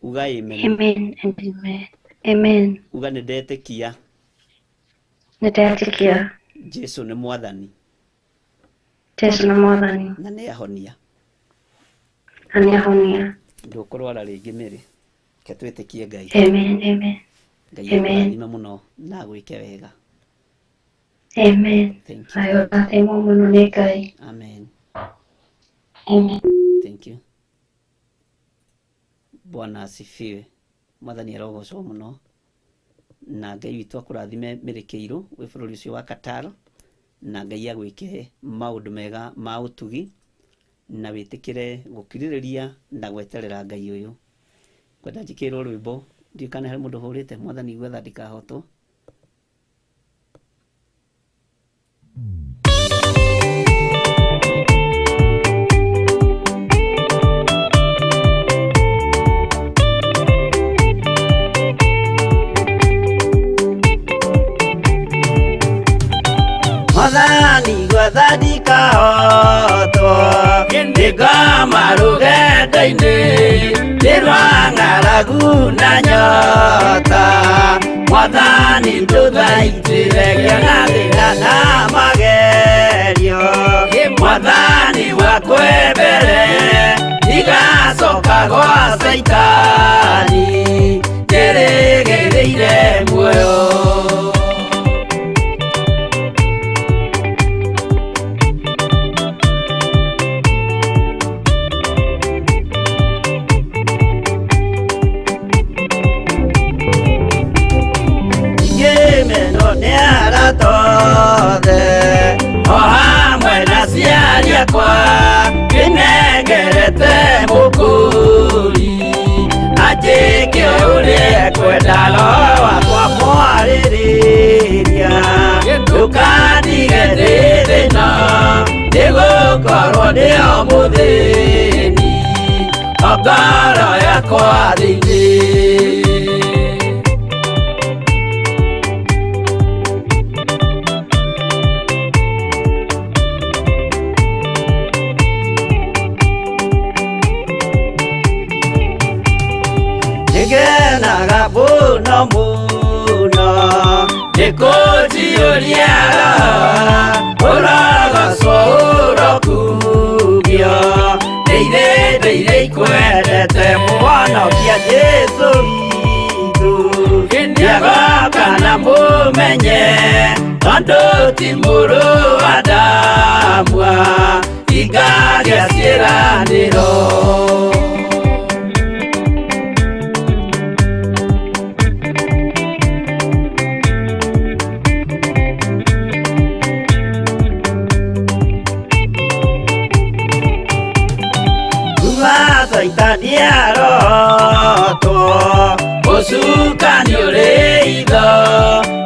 Speaker 1: Uga amen.
Speaker 4: Amen and amen. Amen.
Speaker 1: Uga nĩ ndetĩkia
Speaker 4: Nĩndetĩkia
Speaker 1: Jesu nĩ mwathani
Speaker 4: Jesu nĩ mwathani
Speaker 1: na nĩ ahonia.
Speaker 4: Na nĩ ahonia.
Speaker 1: Ndũkũrwara rĩngĩ mĩrĩ. Reke twĩtĩkie Ngai.
Speaker 4: Amen. Amen.
Speaker 1: Ngai
Speaker 4: Amen.
Speaker 1: akũrathime mũno na agwĩke wega.
Speaker 4: Amen.
Speaker 1: Thank you.
Speaker 4: Nayo ũrathimwo mũno nĩ Ngai.
Speaker 1: Amen.
Speaker 4: Amen.
Speaker 1: Thank you. Bwana asifiwe. Mwathani arogocwo mũno na Ngai witũ akũrathime mĩrĩkĩirũ wĩ bũrũri ũcio wa Qatar, na Ngai agwĩke maũndũ mega ma ũtugi na wĩtĩkĩre gũkirĩrĩria na gweterera Ngai ũyũ. Ngwenda njĩkĩrwo rwĩmbo, ndiũĩ kana harĩ mũndũ ũhũrĩte. Mwathani gwetha ndikahotwo. Mwathani gwetha ndikahotwo, ndĩngoma rũgendo-inĩ, ndĩ rwa ng'aragu na nyota. Mwathani ndũthaitĩre ngĩona thĩna na magerio. Mwathani wakwĩ mbere, ndigacoka gwa Caitani, ndĩrĩgĩrĩire muoyo. Ngĩmenwo nĩ arata othe, o hamwe na aciari akwa, ndĩnengerete mũkũri, anjĩke ũrĩa ekwenda, roho wakwa mwarĩrĩria. Ndũkandige ndĩ thĩna, nĩgũkorwo ndĩ o mũthĩni, o ngoro yakwa thĩinĩ. Nĩngenaga mũno mũno nĩkũnjiyũria roho, ũrogocwo ũrokugio, ndĩire ndĩire ikwendete mũhonokia Jesũ witũ. Nĩagoka na mũmenye, tondũ ti mũrũ wa Adamu, ingagĩa ciĩranĩro. Saitani arotwo ũcukani ũrĩ itho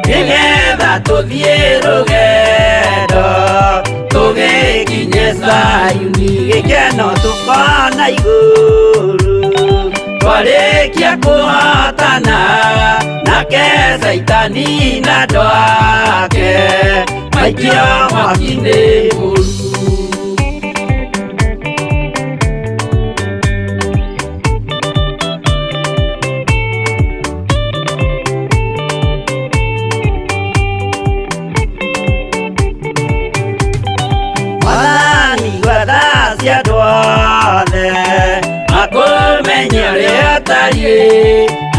Speaker 1: nĩgetha tũthiĩ rũgendo tũgĩkinye Zayuni gĩkeno tũkona igũrũ twarĩkia kũhotana nake Saitani na andũ ake maikio mwaki-inĩ mũru. Mwathani gwetha cia andũ othe makũmenye ũrĩa ũtariĩ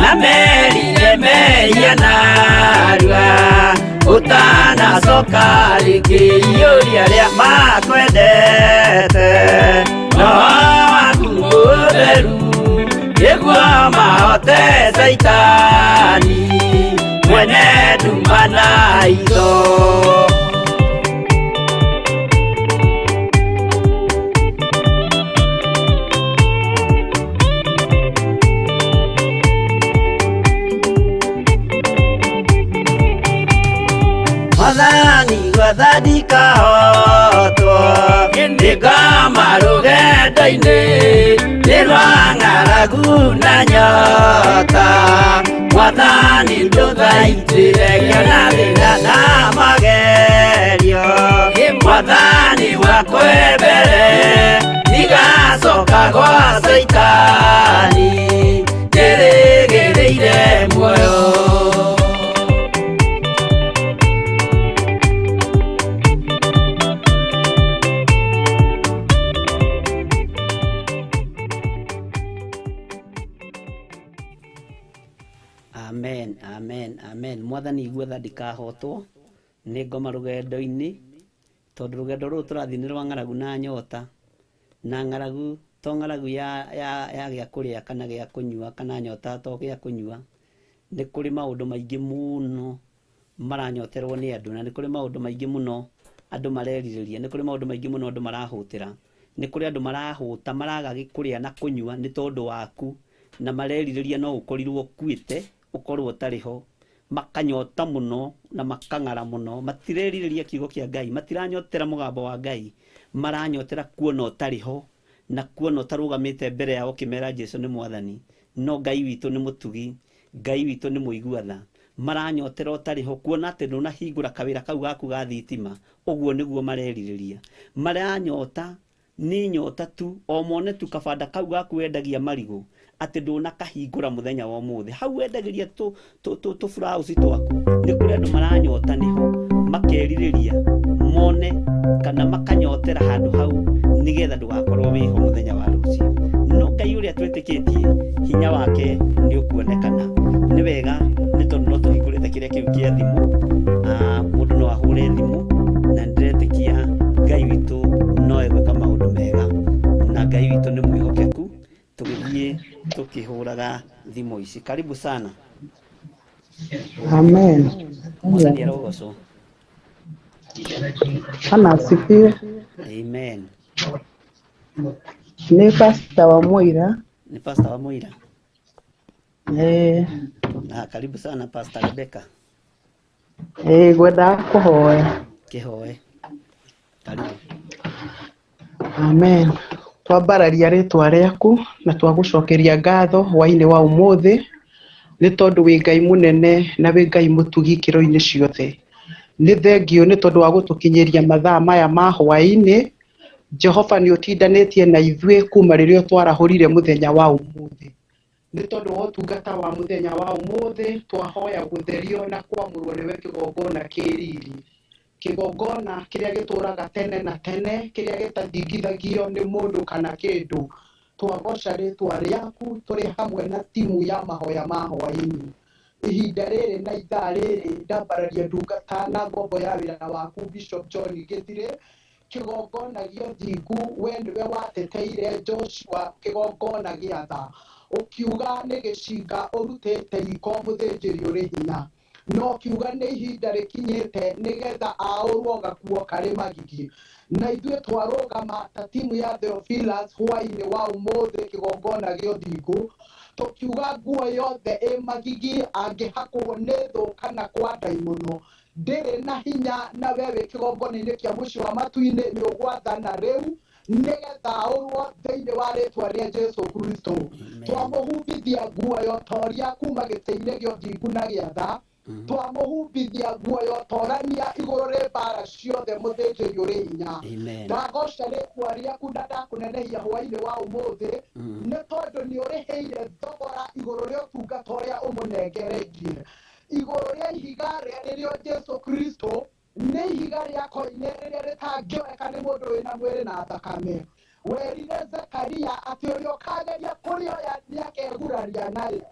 Speaker 1: na merire mehia narua ũtanacoka rĩngĩ iyũria arĩa makwendete roho waku mũtheru nĩguo mahote Saitani mwene nduma na itho. Mwathani gwetha ndikahotwo nĩngoma rũgendo-inĩ nĩ rwa ng'aragu na nyota Mwathani ndũthaitĩre ngĩona thĩna na magerio Mwathani wakwa mbere ndigacoka gwa Saitani ndĩrĩgĩrĩire muoyo.
Speaker 2: Amen, amen, amen. Mwathani igua ndikahotwo nĩ ngoma rũgendo-inĩ tondũ rũgendo rũrũ tũrathiĩ nĩ rwa ng'aragu na nyota na ng'aragu to ng'aragu ya gĩa kũrĩa kana gĩa kũnyua kana nyota to gĩa kũnyua. Nĩ kũrĩ maũndũ maingĩ mũno maranyoterwo nĩ andũ na nĩ kũrĩ maũndũ maingĩ mũno andũ marerirĩria, nĩ kũrĩ maũndũ maingĩ mũno andũ marahũtĩra, nĩ kũrĩ andũ marahũta maraga kũrĩa na kũnyua nĩ tondũ waku na marerirĩria no ũkorirwo ũkuĩte ũkorwo ũtarĩ ho, makanyota mũno na makang'ara mũno, matirerirĩria kiugo kĩa Ngai, matiranyotera mũgambo wa Ngai, maranyotera kuona ũtarĩ ho na kuona ũtarũgamĩte mbere yao ũkĩmera Jesu nĩ Mwathani. No Ngai witũ nĩ mũtugi, Ngai witũ nĩ mũigua tha, maranyotera ũtarĩ ho kuona atĩ ndũnahingũra kawĩra kau gaku ga thitima, ũguo nĩguo marerirĩria. Maranyota nĩ nyota tu o mone tu kabanda kau gaku wendagia marigũ atĩ ndũnakahingũra mũthenya wa ũmũthĩ, hau wendagĩria tũburauci twaku, nĩ kũrĩ andũ maranyota nĩho makerirĩria mone kana makanyotera handũ hau nĩgetha ndũgakorwo wĩho mũthenya wa rũciũ. No Ngai ũrĩa twĩtĩkĩtie hinya wake nĩ ũkuonekana. Nĩ wega nĩ tondũ no tũhingũrĩte kĩrĩa kĩu kĩa thimũ, mũndũ no ahũre thimũ na ndĩretĩkia Ngai witũ no egwĩka maũndũ mega na Ngai witũ nĩ mwĩhokeku. Tũgĩthiĩ tũkĩhũraga thimũ ici. Karibu sana.
Speaker 5: Amen.
Speaker 2: Mwathani arogocwo.
Speaker 5: Bwana asifiwe.
Speaker 2: Amen.
Speaker 5: Ni pastor wa Moira.
Speaker 2: Ni pastor wa Moira.
Speaker 5: Eh.
Speaker 2: Na karibu sana Pastor Rebecca.
Speaker 5: Eh, ngwenda kũhoya.
Speaker 2: Kĩhoe. Karibu.
Speaker 5: Amen. Twambararia rĩtwa rĩaku na twagũcokeria ngatho hwainĩ wa ũmũthĩ nĩ tondũ wĩ Ngai mũnene na wĩ Ngai mũtugi ikĩro-inĩ ciothe. Nĩ thengio nĩ tondũ wa gũtũkinyĩria mathaa maya ma hwainĩ. Jehova nĩ ũtindanĩtie na ithuĩ kuma rĩrĩa twarahũrire mũthenya wa ũmũthĩ. Nĩ tondũ wa ũtungata wa mũthenya wa ũmũthĩ twahoya gũtherio na kwamũrwo nĩwe kĩgongona kĩ riri. Kĩgongona kĩrĩa gĩtũraga tene na tene, kĩrĩa gĩtathingithagio nĩ mũndũ kana kĩndũ. Twagoca rĩtwa rĩaku tũrĩ hamwe na timu ya mahoya ma hwainĩ. Ihinda rĩrĩ na ithaa rĩrĩ ndambararia ndungata na ngombo ya wĩra waku Bishop John Gĩthire. Kĩgongona gĩa ũthingu we nĩwe wateteire Joshua kĩgongona gĩa tha, ũkiuga nĩ gĩcinga ũrutĩte riko mũthĩnjĩri ũrĩ hinya. No kiuga nĩ ihinda rĩkinyĩte nĩgetha aũrwo gakuo karĩ magigi. Na ithuĩ twarũgama ta timu ya Theophilus hwaĩ-inĩ wa ũmũthĩ kĩgongona gĩa ũthingu, tũkiuga nguo yothe ĩ magigi angĩhakwo nĩ thũ kana kwa ndaimono ndĩrĩ na hinya, na we wĩ kĩgongona-inĩ kĩa mũciĩ wa matu-inĩ nĩ ũgwathana rĩu nĩgetha aũrwo thĩinĩ wa rĩtwa rĩa Jesu Kristo. Twamũhumbithia nguo ya ũtoria kuma gĩtĩ-inĩ gĩa ũthingu na gĩa tha, twamũhumbithia nguo ya ũtorania igũrũ rĩ mbara ciothe mũthĩnjĩri ũrĩ hinya. Ndagoca rĩtwa rĩaku na ndakũnenehia hwaĩ-inĩ wa ũmũthĩ, nĩ tondũ nĩ ũrĩhĩire thogora igũrũ rĩa ũtungata ũrĩa ũmũnengereirie. Igũrũ rĩa ihiga rĩrĩa Jesu Kristo nĩ ihiga rĩa koine rĩrĩa rĩtangĩoeka nĩ mũndũ wĩna mwĩrĩ na thakame. Werire Zekaria atĩ ũrĩa ũkageria kũrĩoya nĩakeguraria narĩo,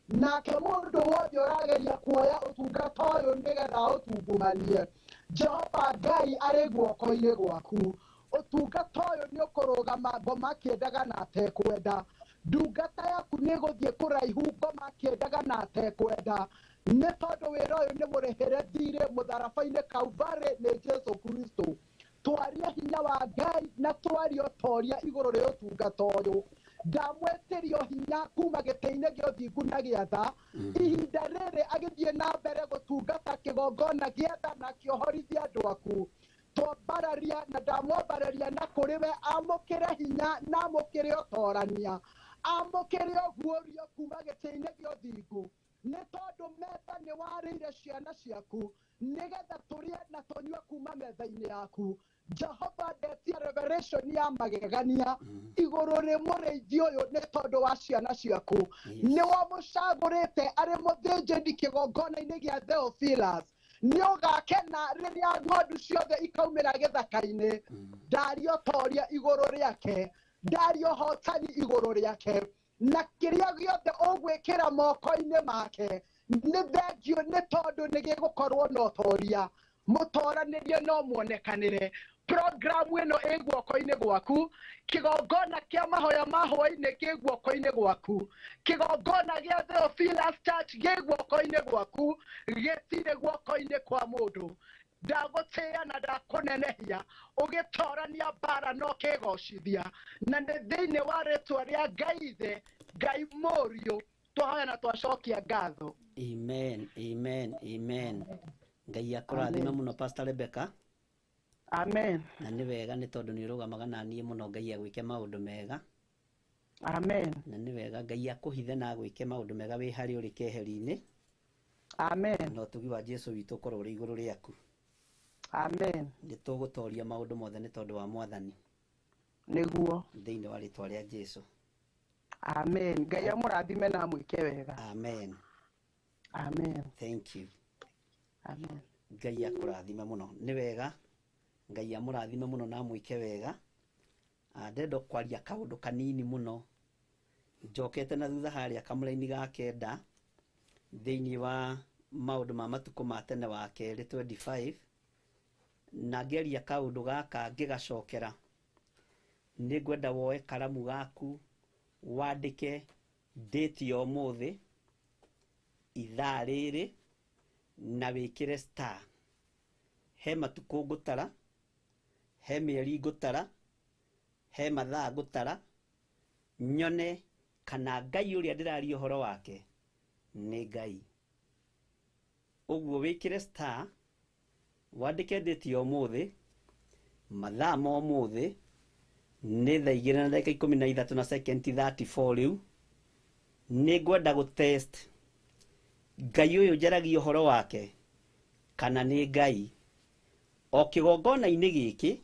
Speaker 5: nake mũndũ wothe ũrageria kuoya ũtungata ũyũ nĩgetha ũtungumanie, Jehova Ngai arĩ guoko-inĩ gwaku. Ũtungata ũyũ nĩ ũkũrũgama ngoma akĩendaga na atekwenda. Ndungata yaku nĩ ĩgũthiĩ kũraihu ngoma akĩendaga na atekwenda, nĩ tondũ wĩra ũyũ nĩ mũrĩhĩre thirĩ mũtharaba-inĩ Calvary nĩ Jesu Kristo. Twarie hinya wa Ngai na twarie ũtoria igũrũ rĩa ũtungata ũyũ. Ndamwĩtĩrio hinya kuma gĩtĩ-inĩ gĩa ũthingu na gĩa tha, ihinda rĩrĩ agĩthiĩ na mbere gũtungata kĩgongona gĩa tha na kĩohorithia andũ aku. Twambararia na ndamwambararia na kũrĩ we amũkĩre hinya na amũkĩre ũtorania, amũkĩre ũguũrio kuma gĩtĩ-inĩ gĩa ũthingu, nĩ tondũ metha nĩ warĩire ciana ciaku nĩgetha tũrĩe na tũnyue kuma metha-inĩ yaku. Jehova ndetia revelation ya magegania igũrũ rĩ mũrĩithi ũyũ nĩ tondũ wa ciana ciaku. Nĩ wamũcagũrĩte arĩ mũthĩnjĩri kĩgongona-inĩ gĩa Theophilus. Nĩ ũgakena rĩrĩa ng'ondu ciothe ikaumĩra gĩthaka-inĩ. Ndaria ũtoria igũrũ rĩake, ndaria ũhotani igũrũ rĩake, na kĩrĩa gĩothe ũgwĩkĩra moko-inĩ make nĩ thengio, nĩ tondũ nĩ gĩgũkorwo na ũtoria. Mũtoranĩrie no muonekanĩre. Programu ĩno ĩ guoko-inĩ gwaku, kĩgongona kĩa mahoya ma hwaĩ-inĩ kĩ guoko-inĩ gwaku, kĩgongona gĩa Theophilus Church gĩ guoko-inĩ gwaku, gĩtirĩ guoko-inĩ kwa mũndũ. Ndagũtĩĩa na ndakũnenehia ũgĩtorania mbara na ũkĩgocithia, na nĩ thĩinĩ wa rĩtwa rĩa Ngai Ithe, Ngai Mũriũ, twahoya na twacokia ngatho.
Speaker 2: Amen, amen, amen. Ngai akũrathime mũno Pastor Rebecca.
Speaker 5: Amen.
Speaker 2: Na nĩ wega nĩ tondũ nĩ ũrũgamaga na niĩ mũno, Ngai agwĩke maũndũ mega.
Speaker 5: Amen.
Speaker 2: Na nĩ wega Ngai akũhithe na agwĩke maũndũ mega wĩ harĩa ũrĩ keheri-inĩ.
Speaker 5: Amen.
Speaker 2: Na ũtugi wa Jesu witũ ũkorwo ũrĩ igũrũ rĩaku.
Speaker 5: Amen.
Speaker 2: Nĩ tũgũtoria maũndũ mothe nĩ tondũ wa Mwathani.
Speaker 5: Nĩguo.
Speaker 2: Thĩinĩ wa rĩtwa rĩa Jesu.
Speaker 5: Amen. Ngai amũrathime na amwĩke wega.
Speaker 2: Amen.
Speaker 5: Amen.
Speaker 2: Thank you.
Speaker 5: Amen.
Speaker 2: Ngai akũrathime mũno. Nĩ wega Ngai amũrathime mũno na amwĩke wega. Ndenda kwaria kaũndũ kanini mũno njokete na thutha harĩa kamũraini ga kenda thĩinĩ wa maũndũ ma matukũ ma tene wa kerĩ 25, na ngeria kaũndũ gaka ngĩgacokera. Nĩ ngwenda woe karamu gaku wandĩke date ya ũmũthĩ, ithaa rĩrĩ, na wĩkĩre star. He matukũ ngũtara, he mĩeri ngũtara, he mathaa ngũtara, nyone kana Ngai ũrĩa ndĩraria ũhoro wake nĩ Ngai. Ũguo wĩkĩre star, wandĩke date ya ũmũthĩ, mathaa ma ũmũthĩ nĩ thaa igĩrĩ na ndagĩka ikũmi na ithatũ na second 34 rĩu. Nĩ ngwenda gũ test Ngai ũyũ njaragia ũhoro wake kana nĩ Ngai. O kĩgongona-inĩ gĩkĩ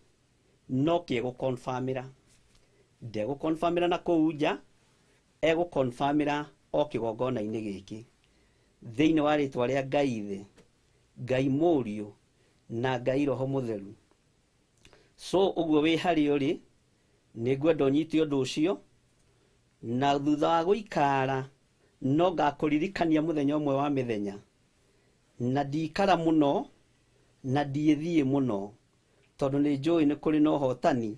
Speaker 2: no kĩegũconfirmĩra, ndegũconfirmĩra na kũu nja, egũconfirmĩra o kĩgongona-inĩ gĩkĩ. Thĩinĩ wa rĩtwa rĩa Ngai Ithe, Ngai Mũriũ na Ngai Roho Mũtheru. So ũguo wĩ harĩa ũrĩ, nĩ ngwenda ũnyite ũndũ ũcio, na thutha wa gũikara no ngakũririkania mũthenya ũmwe wa mĩthenya, na ndikara mũno na ndiĩthiĩ mũno, tondũ nĩ njũĩ nĩ kũrĩ na ũhotani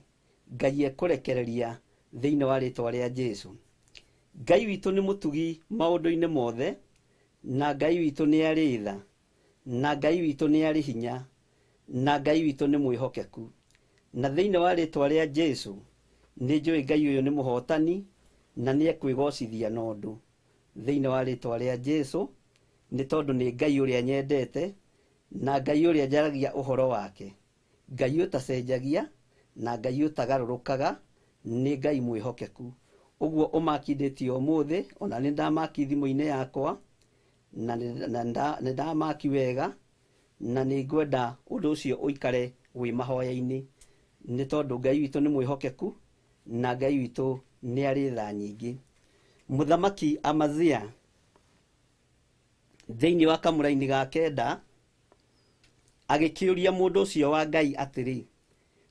Speaker 2: Ngai ekũrekereria thĩinĩ wa rĩtwa rĩa Jesu. Ngai witũ nĩ mũtugi maũndũ-inĩ mothe, na Ngai witũ nĩ arĩ tha. Na Ngai witũ nĩ arĩ hinya, na Ngai witũ nĩ mwĩhokeku. Na thĩinĩ wa rĩtwa rĩa Jesu, nĩ njũĩ Ngai ũyũ nĩ mũhotani na nĩ ekwĩgocithia na ũndũ. Thĩinĩ wa rĩtwa rĩa Jesu, nĩ tondũ nĩ Ngai ũrĩa nyendete, na Ngai ũrĩa njaragia ũhoro wake. Ngai ũtacenjagia, na Ngai ũtagarũrũkaga, nĩ Ngai mwĩhokeku. Ũguo ũmakindĩtie ũmũthĩ, ona nĩ ndamaki thimũ-inĩ yakwa, na nĩ ndamaki wega, na nĩ ngwenda ũndũ ũcio ũikare wĩ mahoya-inĩ, nĩ tondũ Ngai witũ nĩ mwĩhokeku, na Ngai witũ nĩ arĩ tha nyingĩ. Mũthamaki Amazia thĩinĩ wa kamũraini ga kenda agĩkĩũria mũndũ ũcio wa Ngai atĩrĩ,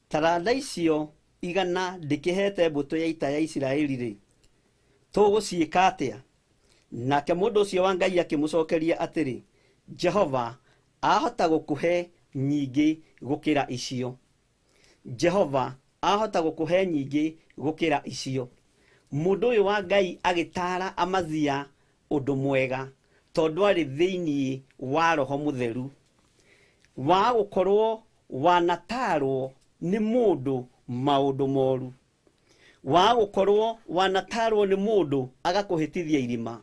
Speaker 2: taranda icio 100 ndĩkĩhete mbũtũ ya ita ya Isiraeli rĩ, tũgũciĩka atĩa? Nake mũndũ ũcio wa Ngai akĩmũcokeria atĩrĩ, Jehova ahota gũkũhe nyingĩ gũkĩra icio. Jehova ahota gũkũhe nyingĩ gũkĩra icio. Mũndũ ũyũ wa Ngai agĩtaara Amazia ũndũ mwega, tondũ arĩ thĩinĩ wa Roho Mũtheru, wa gũkorwo wanatarwo nĩ mũndũ maũndũ moru, wa gũkorwo wanatarwo nĩ mũndũ agakũhĩtithia irima.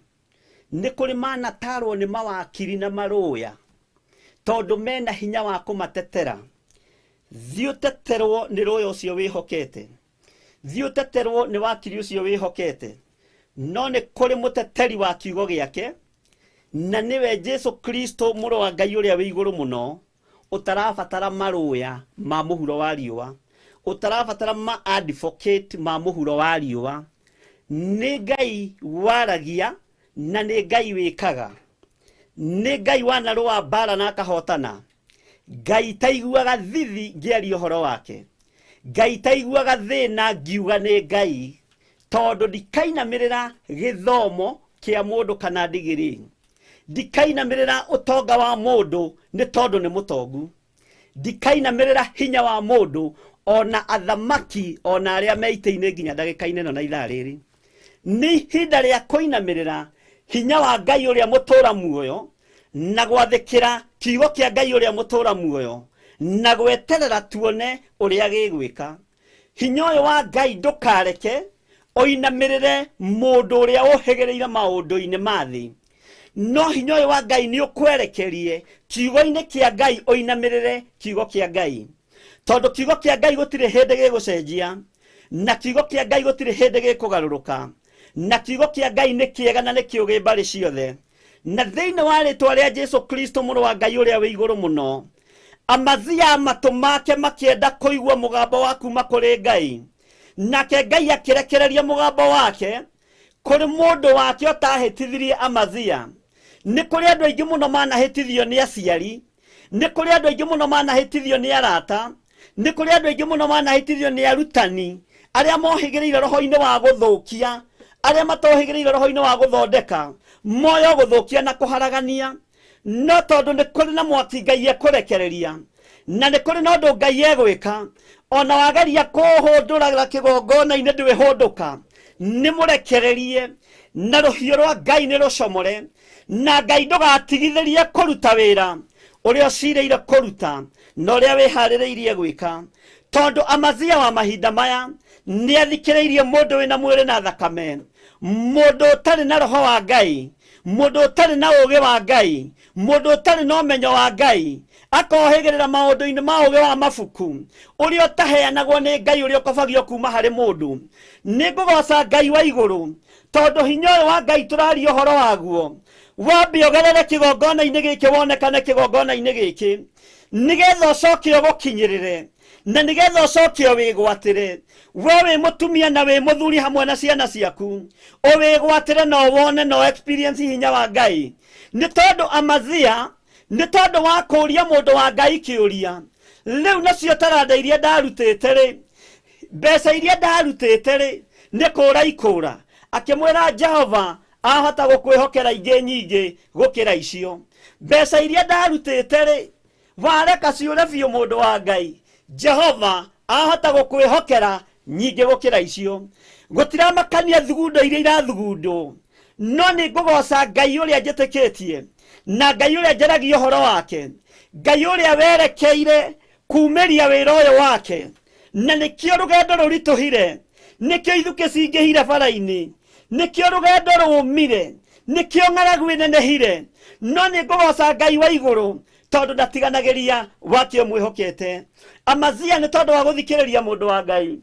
Speaker 2: Nĩ kũrĩ manatarwo nĩ mawakiri na marũya, tondũ mena hinya wa kũmatetera. Thiĩ ũteterwo nĩ rũya ũcio wĩhokete, thiĩ ũteterwo nĩ wakiri ũcio wĩhokete, no nĩ kũrĩ mũteteri wa kiugo gĩake, na nĩwe Jesu Kristo mũrũ wa Ngai ũrĩa wĩ igũrũ mũno, ũtarabatara marũya ma mũhuro wa riũa, ũtarabatara ma advocate ma mũhuro wa riũa. Nĩ Ngai waragia na nĩ Ngai wĩkaga, nĩ Ngai wanarũa mbara na akahotana. Ngai taiguaga thithi ngĩaria ũhoro wake, Ngai taiguaga thĩna ngiuga nĩ Ngai, tondũ ndikainamĩrĩra gĩthomo kĩa mũndũ kana ndigiri, ndikainamĩrĩra ũtonga wa mũndũ nĩ tondũ nĩ mũtongu, ndikainamĩrĩra hinya wa mũndũ ona athamaki ona arĩa me itĩ-inĩ nginya ndagĩka-inĩ ĩno na ithaa rĩrĩ. Nĩ ihinda rĩa kũinamĩrĩra hinya wa Ngai ũrĩa mũtũra muoyo, na gwathĩkĩra kiugo kĩa Ngai ũrĩa mũtũra muoyo, na gweterera tuone ũrĩa gĩgwĩka. Hinya ũyũ wa Ngai ndũkareke ũinamĩrĩre mũndũ ũrĩa ũhĩgĩrĩire maũndũ-inĩ ma thĩ, no hinya ũyũ wa Ngai nĩ ũkwerekerie kiugo-inĩ kĩa Ngai, ũinamĩrĩre kiugo kĩa Ngai, tondũ kiugo kĩa Ngai gũtirĩ hĩndĩ gĩgũcenjia, na kiugo kĩa Ngai gũtirĩ hĩndĩ gĩkũgarũrũka, na kiugo kĩa Ngai nĩ kĩega na nĩ kĩũgĩ mbarĩ ciothe. Na thĩinĩ wa rĩtwa rĩa Jesu Kristo mũrũ wa Ngai ũrĩa wĩ igũrũ mũno, Amazia matũ make makĩenda kũigua mũgambo wa kuma kũrĩ Ngai, nake Ngai akĩrekereria mũgambo wake kũrĩ mũndũ wake ũtahĩtithirie Amazia. Nĩ kũrĩ andũ aingĩ mũno manahĩtithio nĩ aciari, nĩ kũrĩ andũ aingĩ mũno manahĩtithio nĩ arata, nĩ kũrĩ andũ aingĩ mũno manahĩtithio nĩ arutani arĩa mohĩgĩrĩire roho-inĩ wa gũthũkia, arĩa matohĩgĩrĩire roho-inĩ wa gũthondeka, moyo gũthũkia na kũharagania. No tondũ nĩ kũrĩ na mwaki Ngai ekũrekereria, na nĩ kũrĩ na ũndũ Ngai egwĩka, ona wageria kũhũndũra kĩgongona-inĩ ndwĩhũndũka, nĩ mũrekererie, na rũhiũ rwa Ngai nĩ rũcomore, na Ngai ndũgatigithĩrie kũruta wĩra ũrĩa ũcirĩire kũruta na ũrĩa wĩharĩrĩirie gwĩka. Tondũ Amazia wa mahinda maya nĩ athikĩrĩirie mũndũ wĩna mwĩrĩ na thakame, mũndũ ũtarĩ na roho wa Ngai, mũndũ ũtarĩ na ũũgĩ wa Ngai, mũndũ ũtarĩ na ũmenyo wa Ngai, akohĩgĩrĩra maũndũ-inĩ ma ũũgĩ wa mabuku ũrĩa ũtaheanagwo nĩ Ngai, ũrĩa ũkobagio kuma harĩ mũndũ. Nĩ ngũgoca Ngai wa igũrũ, tondũ hinya ũyũ wa Ngai tũraria ũhoro waguo, wambe ũgerere kĩgongona-inĩ gĩkĩ, wonekane kĩgongona-inĩ gĩkĩ, nĩgetha ũcoke ũgũkinyĩrĩre, na nĩgetha ũcoke ũwĩgwatĩre. We wĩ mũtumia na wĩ mũthuri hamwe na ciana ciaku, ũwĩgwatĩre na ũwone na experience hinya wa Ngai. Nĩ tondũ Amazia, nĩ tondũ wa kũũria mũndũ wa Ngai kĩũria, rĩu nacio taranda iria ndarutĩte rĩ, mbeca iria ndarutĩte rĩ, nĩ kũũra ikũũra. Akĩmwĩra Jehova ahota gũkwĩhokera ingĩ nyingĩ gũkĩra icio. Mbeca iria ndarutĩte rĩ, wareka ciũre biũ mũndũ wa Ngai, Jehova ahota gũkwĩhokera nyingĩ gũkĩra icio. Gũtiramakania thugundo iria irathugundwo, no nĩ ngũgoca Ngai ũrĩa njĩtĩkĩtie.
Speaker 3: Na Ngai ũrĩa njaragia ũhoro wake, Ngai ũrĩa werekeire kumĩria wĩra ũyũ wake, na nĩkĩo rũgendo rũritũhire, nĩkĩo ithukĩ cingĩhire bara-inĩ, nĩkĩo rũgendo rũmire, nĩkĩo ng'aragu ĩnenehire, no nĩ ngũgoca Ngai wa igũrũ tondũ ndatiganagĩria wake ũmwĩhokete. Amazia nĩ tondũ wa gũthikĩrĩria mũndũ wa Ngai,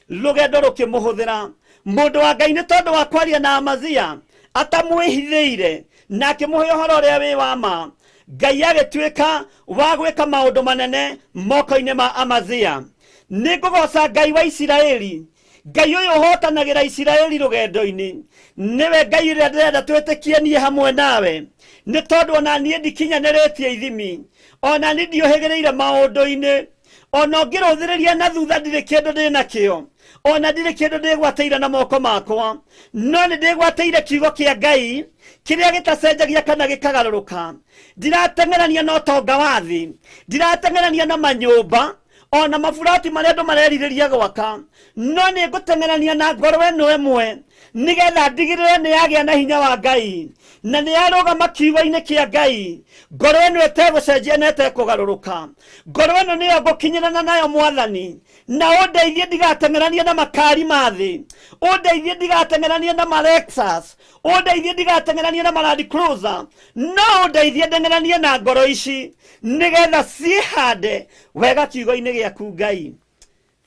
Speaker 3: rũgendo rũkĩmũhũthĩra. Mũndũ wa Ngai nĩ tondũ wa kwaria na Amazia atamwĩhithĩire na akĩmũhe ũhoro ũrĩa wĩ wa ma, Ngai agĩtuĩka wa gwĩka maũndũ manene moko-inĩ ma Amazia. Nĩ ngũgoca Ngai wa Isiraeli, Ngai ũyũ ũhotanagĩra Isiraeli rũgendo-inĩ, nĩwe Ngai ũrĩa ndĩrenda twĩtĩkie niĩ hamwe nawe, nĩ tondũ ona niĩ ndikinyanĩrĩtie ithimi, ona niĩ ndiũhĩgĩrĩire maũndũ-inĩ, ona ũngĩrũthĩrĩria na thutha ndirĩ kĩndũ ndĩ nakĩo, ona ndirĩ kĩndũ ndĩgwatĩire na moko makwa, no nĩ ndĩgwatĩire kiugo kĩa Ngai kĩrĩa gĩtacenjagia kana gĩkagarũrũka. Ndirateng'erania na ũtonga wa thĩ, ndirateng'erania na manyũmba ona maburati marĩa andũ marerirĩria gwaka, no nĩ ngũteng'erania na ngoro ĩno ĩmwe nĩgetha ndigĩrĩre nĩ yagĩa na hinya wa Ngai na nĩ yarũgama kiugo-inĩ kĩa Ngai. Ngoro ĩno ĩtegũcenjia na ĩtekũgarũrũka, ngoro ĩno nĩyo ngũkinyĩrana nayo Mwathani, na ũndeithie ndigateng'eranie na makari ma thĩ, ũndeithie ndigateng'eranie na ma Lexus, ũndeithie ndigateng'eranie na ma Land Cruiser, no ũndeithie ndeng'eranie na ngoro ici nĩgetha ciĩhande wega kiugo-inĩ gĩaku Ngai.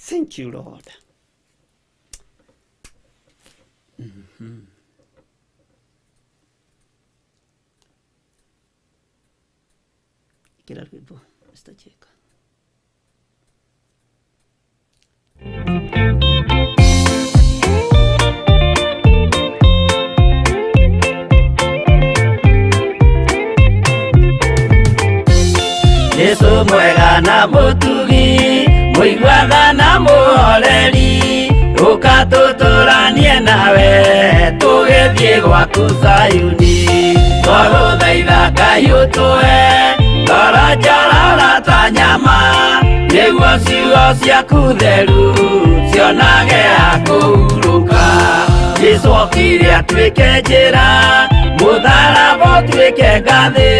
Speaker 3: Thank you Lord. Ĩkĩra rwĩmbo Mr. Jeka.
Speaker 1: Jesu mwega na mũtugi, mũiguatha na mũhoreri, ũka tũtũranie nawe tũgĩthiĩ gwaku Zayuni. Twagũthaitha Ngai ũtũhe ngoro njororo ta nyama, nĩguo ciugo ciaku theru cionage ha kũhurũka. Jesu okire atuĩke njĩra, mũtharaba ũtuĩke ngathĩ,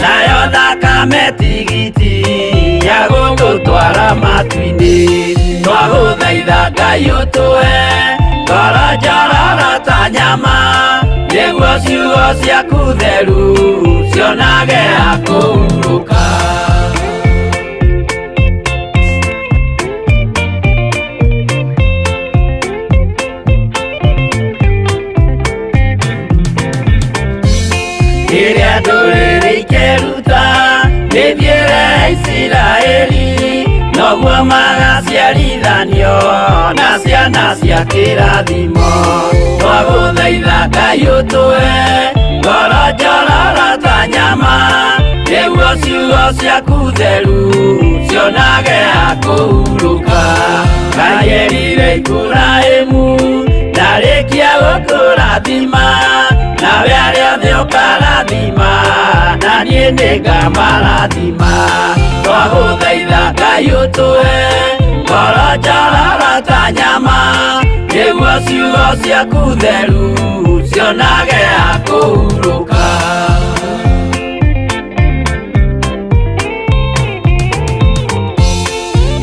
Speaker 1: nayo thakame tigiti ya gũgũtwara matu-inĩ. Twagũthaitha Ngai ũtũhe ngoro njororo ta nyama, nĩguo ciugo ciaku theru cionage ha kũhurũka. Rĩrĩa ndũrĩrĩ ikeruta mĩthiĩre ya Isiraeli, noguo magaciarithanio na ciana cia kĩrathimo. Twagũthaitha Ngai ũtũhe ngoro njororo ta nyama, nĩguo ciugo ciaku theru cionage ha kũhurũka. Ngai erire Iburahĩmu ndarĩkia gũkũrathima, nawe arĩa othe ũkarathima, na niĩ nĩngamarathima. Twagũthaitha Ngai ũtũhe ngoro njororo ta nyama, nĩguo ciugo ciaku theru cionage ha kũhurũka.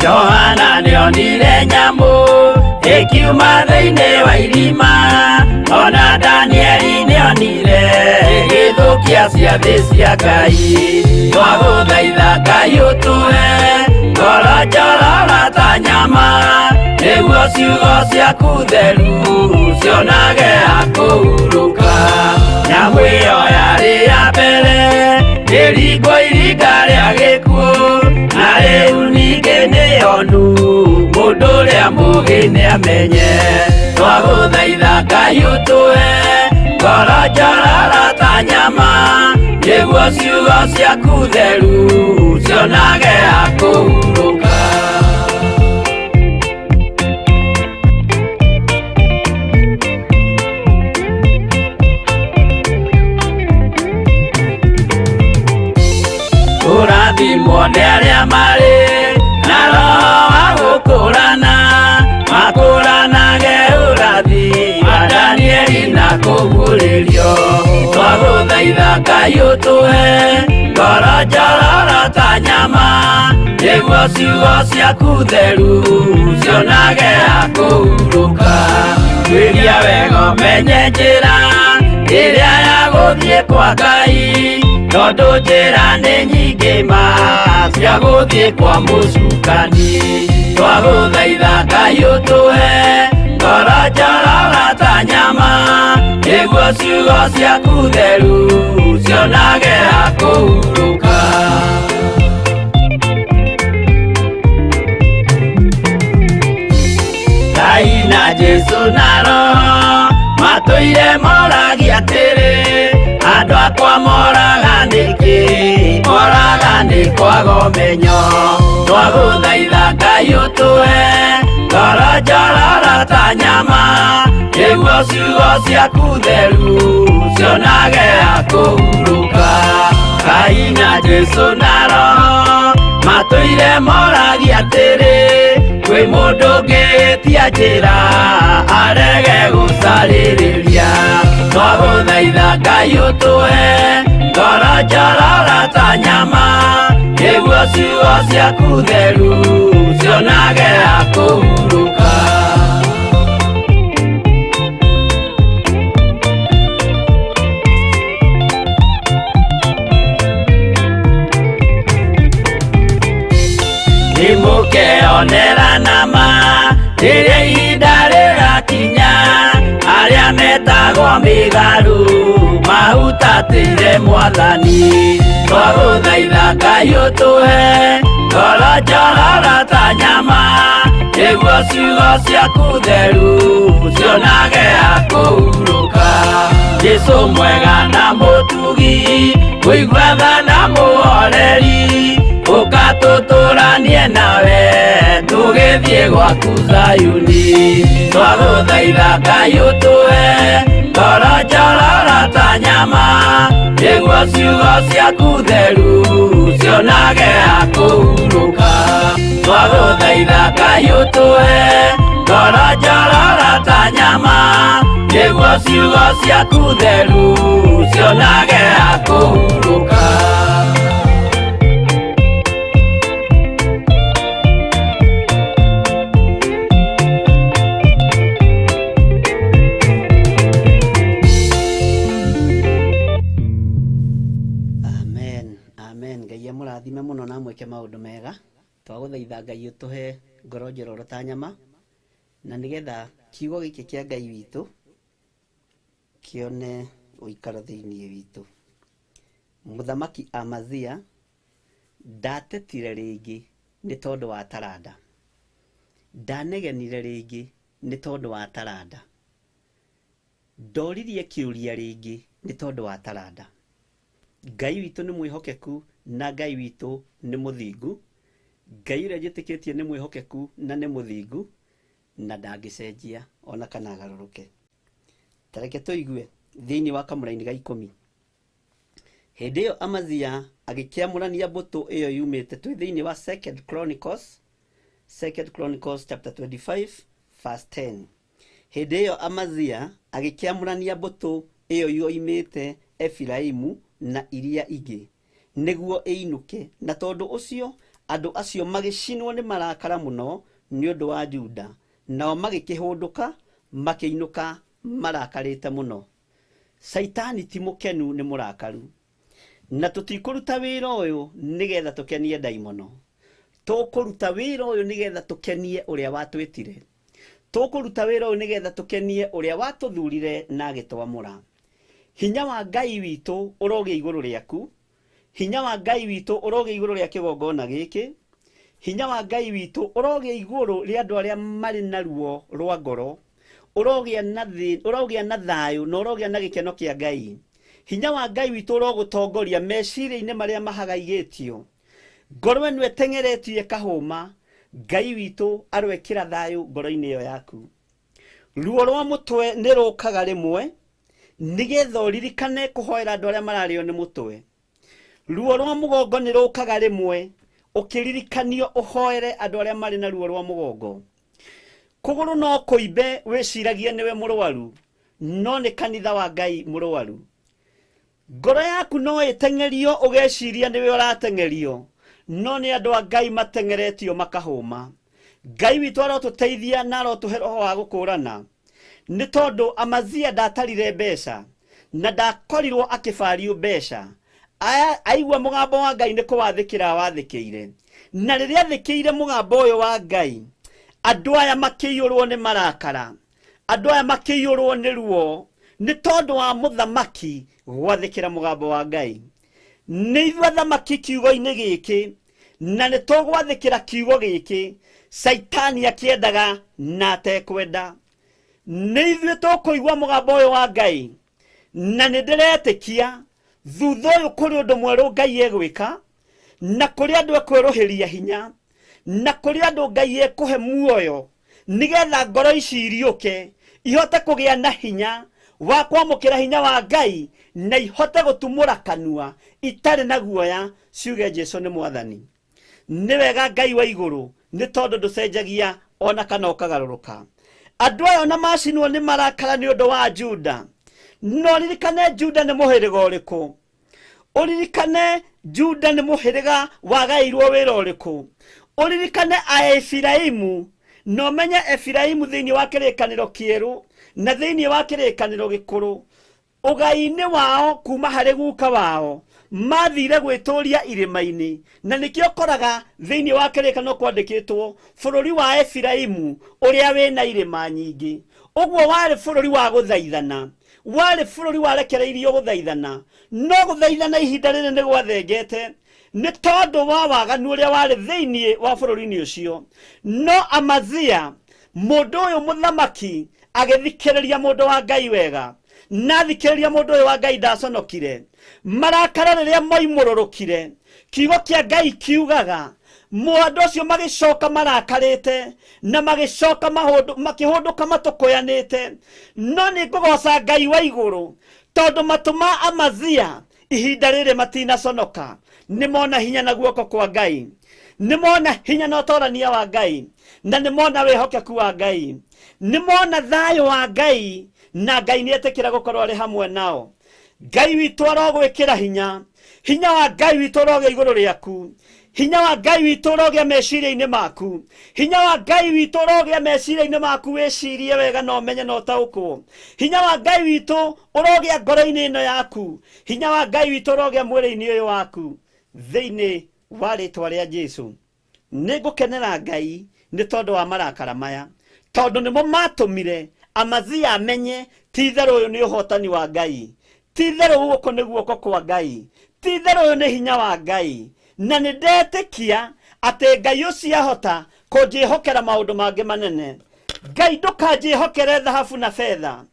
Speaker 1: Johana nĩonire nyamũ ĩkiuma thĩinĩ wa irima, ona Danieli nĩonire ĩgĩthũkia ciathĩ cia Ngai. Twagũthaitha Ngai ũtũhe ngoro njororo ta nyama, nĩguo ciugo ciaku theru cionage ha kũhurũka. Nyamũ ĩyo yarĩ ya mbere ĩringwo iringa rĩa gĩkuũ, na rĩu ningĩ nĩyonu mũndũ ũrĩa mũũgĩ nĩamenye. Twagũthaitha Ngai ũtũhe ngoro njororo ta nyama, nĩguo ciugo ciaku theru cionage ha kũhurũka. Kũrathimwo nĩ arĩa marĩ na roho wa gũkũrana, makũranage ũrathi wa Danieli na kũguũrĩrio. Twagũthaitha Ngai Ngai ũtũhe ngoro njororo ta nyama nĩguo ciugo ciaku theru cionage ha kũhurũka. Tuĩria wega ũmenye njĩra ĩrĩa ya gũthiĩ kwa Ngai tondũ njĩra nĩ nyingĩ ma cia gũthiĩ kwa mũcukani. Twagũthaitha Ngai ũtũhe ngoro njororo ta nyama nĩguo ciugo ciaku theru cionage ha kũhurũka. Ngai na Jesũ na Roho matũire moragia atĩrĩ andũ akwa moraga nĩkĩ moraga nĩ kwaga ũmenyo. Twagũthaitha Ngai ũtũhe ngoro njororo ta nyama nĩguo ciugo ciaku theru cionage ha kũhurũka. Ngai na Jesũ na Roho matũire moragia atĩrĩ kwĩ mũndũ ũngĩtia njĩra arege gũcarĩrĩria. Twagũthaitha Ngai ũtũhe ngoro njororo ta nyama nĩguo ciugo ciaku theru cionage ha kũhurũka. Nĩmũkeonera nama rĩrĩa ihinda rĩgakinya arĩa metagwo mĩgarũ mahutatĩire Mwathani. Twagũthaitha Ngai ũtũhe ngoro njororo ta nyama nĩguo ciugo ciaku theru cionage ha kũhurũka. Jesũ mwega na mũtugi mũigua tha na mũhoreri ũka tũtũranie nawe tũgĩthiĩ gwaku Zayuni. Twagũthaitha Ngai ũtũhe ngoro njororo ta nyama nĩguo ciugo ciaku theru cionage ha kũhurũka. Twagũthaitha Ngai ũtũhe ngoro njororo ta nyama nĩguo ciugo ciaku theru cionage ha kũhurũka.
Speaker 2: Amen, amen. Ngai amũrathime mũno na amwĩke maũndũ mega. Twagũthaitha Ngai ũtũhe ngoro njororo ta nyama na nĩgetha kiugo gĩkĩ kĩa Ngai witũ kĩone ũikaro thĩinĩ witũ. Mũthamaki Amazia ndatetire rĩngĩ nĩ tondũ wa taranda, ndanegenire rĩngĩ nĩ tondũ wa taranda, ndoririe kĩũria rĩngĩ nĩ tondũ wa taranda. Ngai witũ nĩ mwĩhokeku na Ngai witũ nĩ mũthingu. Ngai ũrĩa njĩtĩkĩtie nĩ mwĩhokeku na nĩ mũthingu na ndangĩcenjia ona kana agarũrũke. Ta reke tũigue thĩinĩ wa kamũraini ga 10. Hĩndĩ ĩyo Amazia agĩkĩamũrania mbũtũ ĩyo yumĩte, twĩ thĩinĩ wa Second Chronicles chapter 25 verse 10. Hĩndĩ ĩyo Amazia agĩkĩamũrania mbũtũ ĩyo yoimĩte Efiraimu na iria ingĩ nĩguo ĩinũke, na tondũ ũcio andũ acio magĩcinwo nĩ marakara mũno nĩ ũndũ wa Juda, nao magĩkĩhũndũka makĩinũka marakarĩte mũno. Caitani ti mũkenu nĩ mũrakaru, na tũtikũruta wĩra ũyũ nĩgetha tũkenie ndaimono. Tũkũruta wĩra ũyũ nĩgetha tũkenie ũrĩa watwĩtire. Tũkũruta wĩra ũyũ nĩgetha tũkenie ũrĩa watũthurire na agĩtwamũra. Hinya wa Ngai witũ ũrogĩa igũrũ rĩaku, hinya wa Ngai witũ ũrogĩa igũrũ rĩa kĩgongona gĩkĩ, hinya wa Ngai witũ ũrogĩa igũrũ rĩa andũ arĩa marĩ na ruo rwa ngoro, ũrogĩa na ũrogĩa na thayũ na ũrogĩa na gĩkeno kĩa Ngai. Hinya wa Ngai witũ ũrogũtongoria meciria-inĩ marĩa mahagaigĩtio, ngoro ĩno ĩteng'eretio ĩkahũma, Ngai witũ aroĩkĩra thayũ ngoro-inĩ ĩyo yaku. Ruo rwa mũtwe nĩ rũkaga rĩmwe nĩgetha ũririkane kũhoera andũ arĩa mararĩo nĩ mũtwe. Ruo rwa mũgongo nĩ rũkaga rĩmwe ũkĩririkanio ũhoere andũ arĩa marĩ na ruo rwa mũgongo. Kũgũrũ no kũimbe wĩciragie nĩwe mũrwaru, no nĩ kanitha wa Ngai mũrwaru.
Speaker 3: Ngoro yaku no ĩteng'erio ũgeciria nĩwe ũrateng'erio, no nĩ andũ a Ngai mateng'eretio makahũma. Ngai witũ arotũteithia na arotũhe roho wa gũkũrana, nĩ tondũ Amazia ndatarire mbeca na ndakorirwo akĩbario mbeca. Aigua mũgambo wa Ngai nĩ kũwathĩkĩra awathĩkĩire, na rĩrĩa athĩkĩire mũgambo ũyũ wa Ngai, andũ aya makĩiyũrwo nĩ marakara, andũ aya makĩiyũrwo nĩ ruo nĩ tondũ wa mũthamaki gwathĩkĩra mũgambo wa Ngai. Nĩ ithuĩ athamaki kiugo-inĩ gĩkĩ, na nĩ tũgwathĩkĩra kiugo gĩkĩ Caitani akĩendaga na atekwenda. Nĩ ithuĩ tũkũigua mũgambo ũyũ wa Ngai, na nĩ ndĩretĩkia thutha ũyũ kũrĩ ũndũ mwerũ Ngai egwĩka, na kũrĩ andũ ekwerũhĩria hinya, na kũrĩ andũ Ngai ekũhe muoyo, nĩgetha ngoro ici iriũke ihote kũgĩa na hinya wa kwamũkĩra hinya wa Ngai, na ihote gũtumũra kanua itarĩ na guoya ciuge Jesu nĩ Mwathani. Nĩ wega Ngai wa igũrũ, nĩ tondũ ndũcenjagia ona kana ũkagarũrũka. Andũ aya ona macinwo nĩ marakara nĩ ũndũ wa Juda, no ririkane Juda nĩ mũhĩrĩga ũrĩkũ, ũririkane Juda nĩ mũhĩrĩga wagaĩirwo wĩra ũrĩkũ, ũririkane Aefiraimu, na ũmenye Efiraimu thĩinĩ wa kĩrĩkanĩro kĩerũ na thĩinĩ wa kĩrĩkanĩro gĩkũrũ, ũgai-inĩ wao kuma harĩ guka wao mathire gwĩtũria irĩma-inĩ, na nĩkĩo ũkoraga thĩinĩ wa kĩrĩkanĩro kwandĩkĩtwo bũrũri wa Efiraimu ũrĩa wĩna irĩma nyingĩ. Ũguo warĩ bũrũri wa gũthaithana, warĩ bũrũri warekereirio gũthaithana, no gũthaithana ihinda rĩrĩ nĩ gwathengete nĩ tondũ wa waganu ũrĩa warĩ thĩinĩ wa bũrũri-inĩ ũcio. No Amazia mũndũ ũyũ mũthamaki agĩthikĩrĩria mũndũ wa Ngai wega, na athikĩrĩria mũndũ ũyũ wa Ngai ndaconokire. Marakara rĩrĩa moimũrũrũkire, kiugo kĩa Ngai kiugaga andũ acio magĩcoka marakarĩte na magĩcoka makĩhũndũka matũkũyanĩte. No nĩ ngũgoca Ngai wa igũrũ tondũ matũ ma Amazia ihinda rĩrĩ matinaconoka. Nĩ mona hinya na guoko kwa Ngai, nĩ mona hinya na ũtorania wa Ngai, na nĩ mona wĩhokeku wa Ngai, nĩ mona thayũ wa Ngai, na Ngai nĩ etĩkĩra gũkorwo arĩ hamwe nao. Ngai witũ arogwĩkĩra hinya, hinya wa Ngai witũ ũrogĩa igũrũ rĩaku, hinya wa Ngai witũ ũrogĩa meciria-inĩ maku, hinya wa Ngai witũ ũrogĩa meciria-inĩ maku, wĩcirie wega na ũmenye na ũtaũkwo. Hinya wa Ngai witũ ũrogĩa ngoro-inĩ ĩno yaku, hinya wa Ngai witũ ũrogĩa mwĩrĩ-inĩ ũyũ waku, thĩinĩ wa rĩtwa rĩa Jesu. Nĩ ngũkenera Ngai nĩ tondũ wa marakara maya, tondũ nĩmo matũmire Amazia amenye ti itherũ ũyũ nĩ ũhotani wa Ngai, ti itherũ gũkũ nĩ guoko kwa Ngai, ti itherũ ũyũ nĩ hinya wa Ngai. Na nĩ ndetĩkia atĩ Ngai ũcio ahota kũnjĩhokera maũndũ mangĩ manene. Ngai ndũkanjĩhokere thahabu na betha,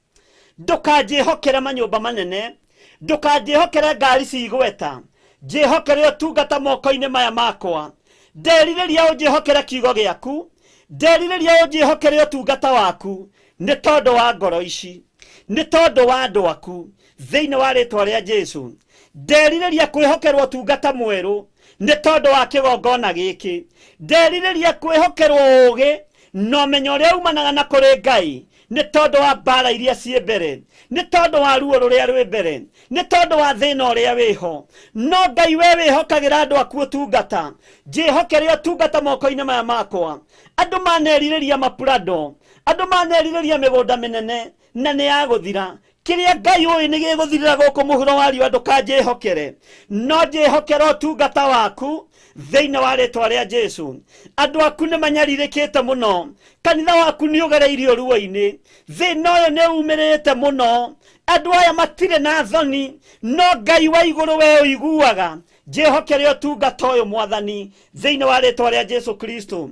Speaker 3: ndũkanjĩhokere manyũmba manene, ndũkanjĩhokere ngari cigweta, njĩhokere ũtungata moko-inĩ maya makwa. Nderirĩria ũnjĩhokere kiugo gĩaku, nderirĩria ũnjĩhokere ũtungata waku, nĩ tondũ wa ngoro ici, nĩ tondũ wa andũ aku, thĩinĩ wa rĩtwa rĩa Jesu. Nderirĩria kwĩhokerwo ũtungata mwerũ nĩ tondũ wa kĩgongona gĩkĩ. Nderirĩria kwĩhokerwo ũũgĩ na ũmenyo ũrĩa umanaga na kũrĩ Ngai, nĩ tondũ wa mbara iria ciĩ mbere, nĩ tondũ wa ruo rũrĩa rwĩ mbere, nĩ tondũ wa thĩna ũrĩa wĩho. No Ngai we wĩhokagĩra andũ aku ũtungata, njĩhokere ũtungata moko-inĩ maya makwa. Andũ manerirĩria mapurado, andũ manerirĩria mĩgũnda mĩnene, na nĩ ya gũthira. Kĩrĩa Ngai ũĩ nĩ gĩgũthirĩra gũkũ mũhuro wa riũa, ndũkanjĩhokere, no njĩhokere ũtungata waku thĩinĩ wa rĩtwa rĩa Jesu. Andũ aku nĩ manyarirĩkĩte mũno, kanitha waku nĩ ũgereirio ruo-inĩ, thĩna ũyũ nĩ umĩrĩte mũno, andũ aya matirĩ na thoni, no Ngai wa igũrũ we ũiguaga. Njĩhokere ũtungata ũyũ Mwathani thĩinĩ wa rĩtwa rĩa Jesu Kristo.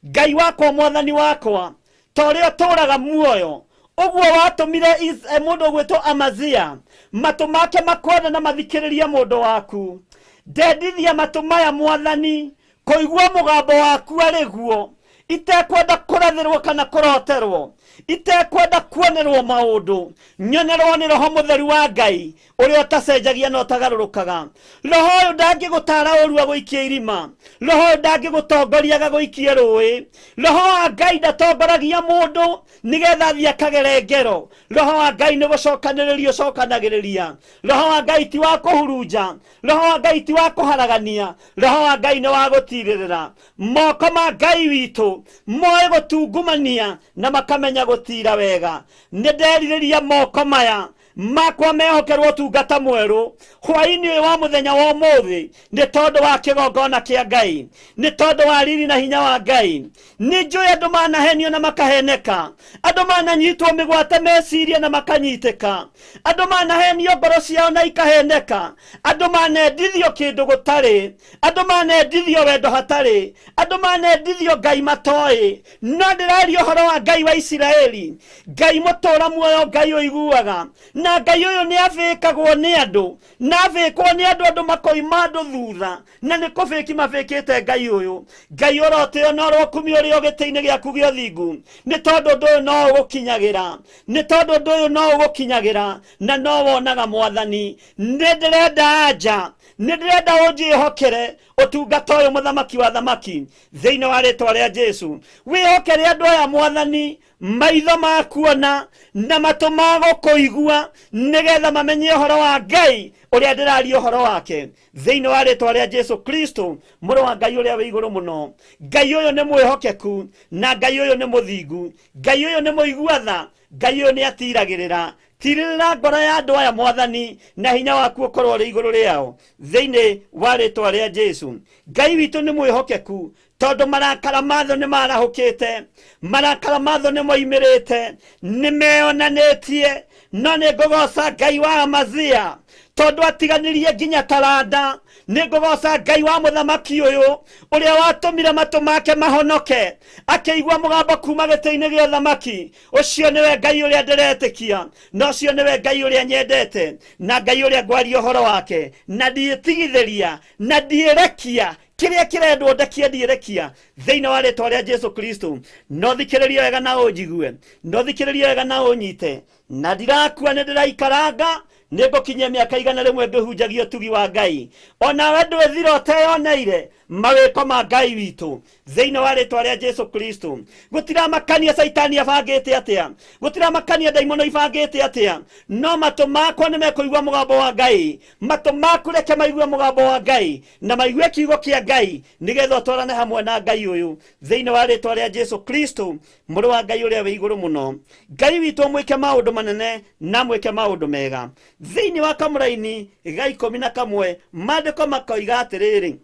Speaker 3: Ngai wakwa, Mwathani wakwa, ta ũrĩa ũtũũraga muoyo, ũguo watũmire mũndũ ũgwĩtwo Amazia matũ make makwende na mathikĩrĩrie mũndũ waku. Ndendithia matũ maya Mwathani kũigua mũgambo waku arĩ guo. Itekwenda kũrathĩrwo kana kũroterwo, itekwenda kuonerwo maũndũ, nyonerwo nĩ Roho Mũtheru wa Ngai ũrĩa ũtacenjagia na ũtagarũrũkaga. Roho ũyũ ndangĩgũtara ũru agũikie irima, Roho ũyũ ndangĩgũtongoria agagũikie rũĩ. Roho wa Ngai ndatongoragia mũndũ nĩgetha athiĩ akagere ngero. Roho wa Ngai nĩ gũcokanĩrĩria ũcokanagĩrĩria. Roho wa Ngai ti wa kũhurunja, Roho wa Ngai ti wa kũharagania, Roho wa Ngai nĩ wa gũtirĩrĩra. Moko ma Ngai witũ moĩ gũtungumania na makamenya gũtira wega. Nĩ nderirĩria moko maya makwa mehokerwo ũtungata mwerũ hwaĩ-inĩ ũyũ wa mũthenya wa ũmũthĩ, nĩ tondũ wa kĩgongona kĩa Ngai, nĩ tondũ wa riri na hinya wa Ngai. Nĩ njũĩ andũ manahenio na makaheneka, andũ mananyitwo mĩgwate meciria na makanyitĩka, andũ manahenio ngoro ciao na ikaheneka, andũ manendithio kĩndũ gũtarĩ, andũ manendithio wendo hatarĩ, andũ manendithio Ngai matoĩ. No ndĩraria ũhoro wa Ngai wa Isiraeli, Ngai mũtũra muoyo, Ngai ũiguaga. Na Ngai ũyũ nĩ abĩkagwo nĩ andũ, na abĩkwo nĩ andũ, andũ makoima andũ thutha, na nĩ kũbĩki mabĩkĩte Ngai ũyũ. Ngai ũrotĩo na ũrokumio ũrĩ o gĩtĩ-inĩ gĩaku gĩa ũthingu, nĩ tondũ ũndũ ũyũ no ũgũkinyagĩra, nĩ tondũ ũndũ ũyũ no ũgũkinyagĩra na no wonaga Mwathani. Nĩ ndĩrenda anja, nĩ ndĩrenda ũnjĩhokere ũtungata ũyũ, mũthamaki wa thamaki, thĩinĩ wa rĩtwa rĩa Jesu. Wĩhokere andũ aya Mwathani, maitho ma kuona na matũ ma gũkũigua, nĩgetha mamenye ũhoro wa Ngai ũrĩa ndĩraria ũhoro wake, thĩinĩ wa rĩtwa rĩa Jesu Kristo, mũrũ wa Ngai ũrĩa wĩ igũrũ mũno. Ngai ũyũ nĩ mwĩhokeku, na Ngai ũyũ nĩ mũthingu, Ngai ũyũ nĩ mũigua tha, Ngai ũyũ nĩ atiragĩrĩra. Tirĩrĩra ngoro ya andũ aya Mwathani, na hinya waku ũkorwo ũrĩ igũrũ rĩao, thĩinĩ wa rĩtwa rĩa Jesu. Ngai witũ nĩ mwĩhokeku, tondũ marakara ma thũ nĩ marahũkĩte, marakara ma thũ nĩ moimĩrĩte, nĩ meyonanĩtie. No nĩ ngũgoca Ngai wa Amazia, tondũ atiganirie nginya taranda. Nĩ ngũgoca Ngai wa mũthamaki ũyũ, ũrĩa watũmire matũ make mahonoke akĩigua mũgambo kuma gĩtĩ-inĩ gĩa ũthamaki. Ũcio nĩwe Ngai ũrĩa ndĩretĩkia, na ũcio nĩwe Ngai ũrĩa nyendete, na Ngai ũrĩa ngwaria ũhoro wake, na ndiĩtigithĩria na ndiĩrekia kĩrĩa kĩrendwo ndekie, ndiĩrekia, thĩinĩ wa rĩtwa rĩa Jesu Kristo. No thikĩrĩrie wega na ũnjigue, no thikĩrĩrie wega na ũnyite. Na ndirakua, nĩ ndĩraikaranga, nĩ ngũkinyia mĩaka 100 ngĩhunjagia ũtugi wa Ngai. Onawe ndwĩthira ũteyoneire mawĩko ma Ngai witũ, thĩinĩ wa rĩtwa rĩa Jesu Kristo. Gũtiramakania Caitani abangĩte atĩa, gũtiramakania ndaimono ibangĩte atĩa, no matũ makwa nĩ mekũigua mũgambo wa Ngai. Matũ maku reke maigue mũgambo wa Ngai na maigue kiugo kĩa Ngai, nĩgetha ũtwarane hamwe na Ngai ũyũ, thĩinĩ wa rĩtwa rĩa Jesu Kristo, mũrũ wa Ngai ũrĩa wĩ igũrũ mũno. Ngai witũ mwĩke maũndũ manene na mwĩke maũndũ mega. Thĩinĩ wa kamũraini ga 11 maandĩko makoiga atĩrĩrĩ,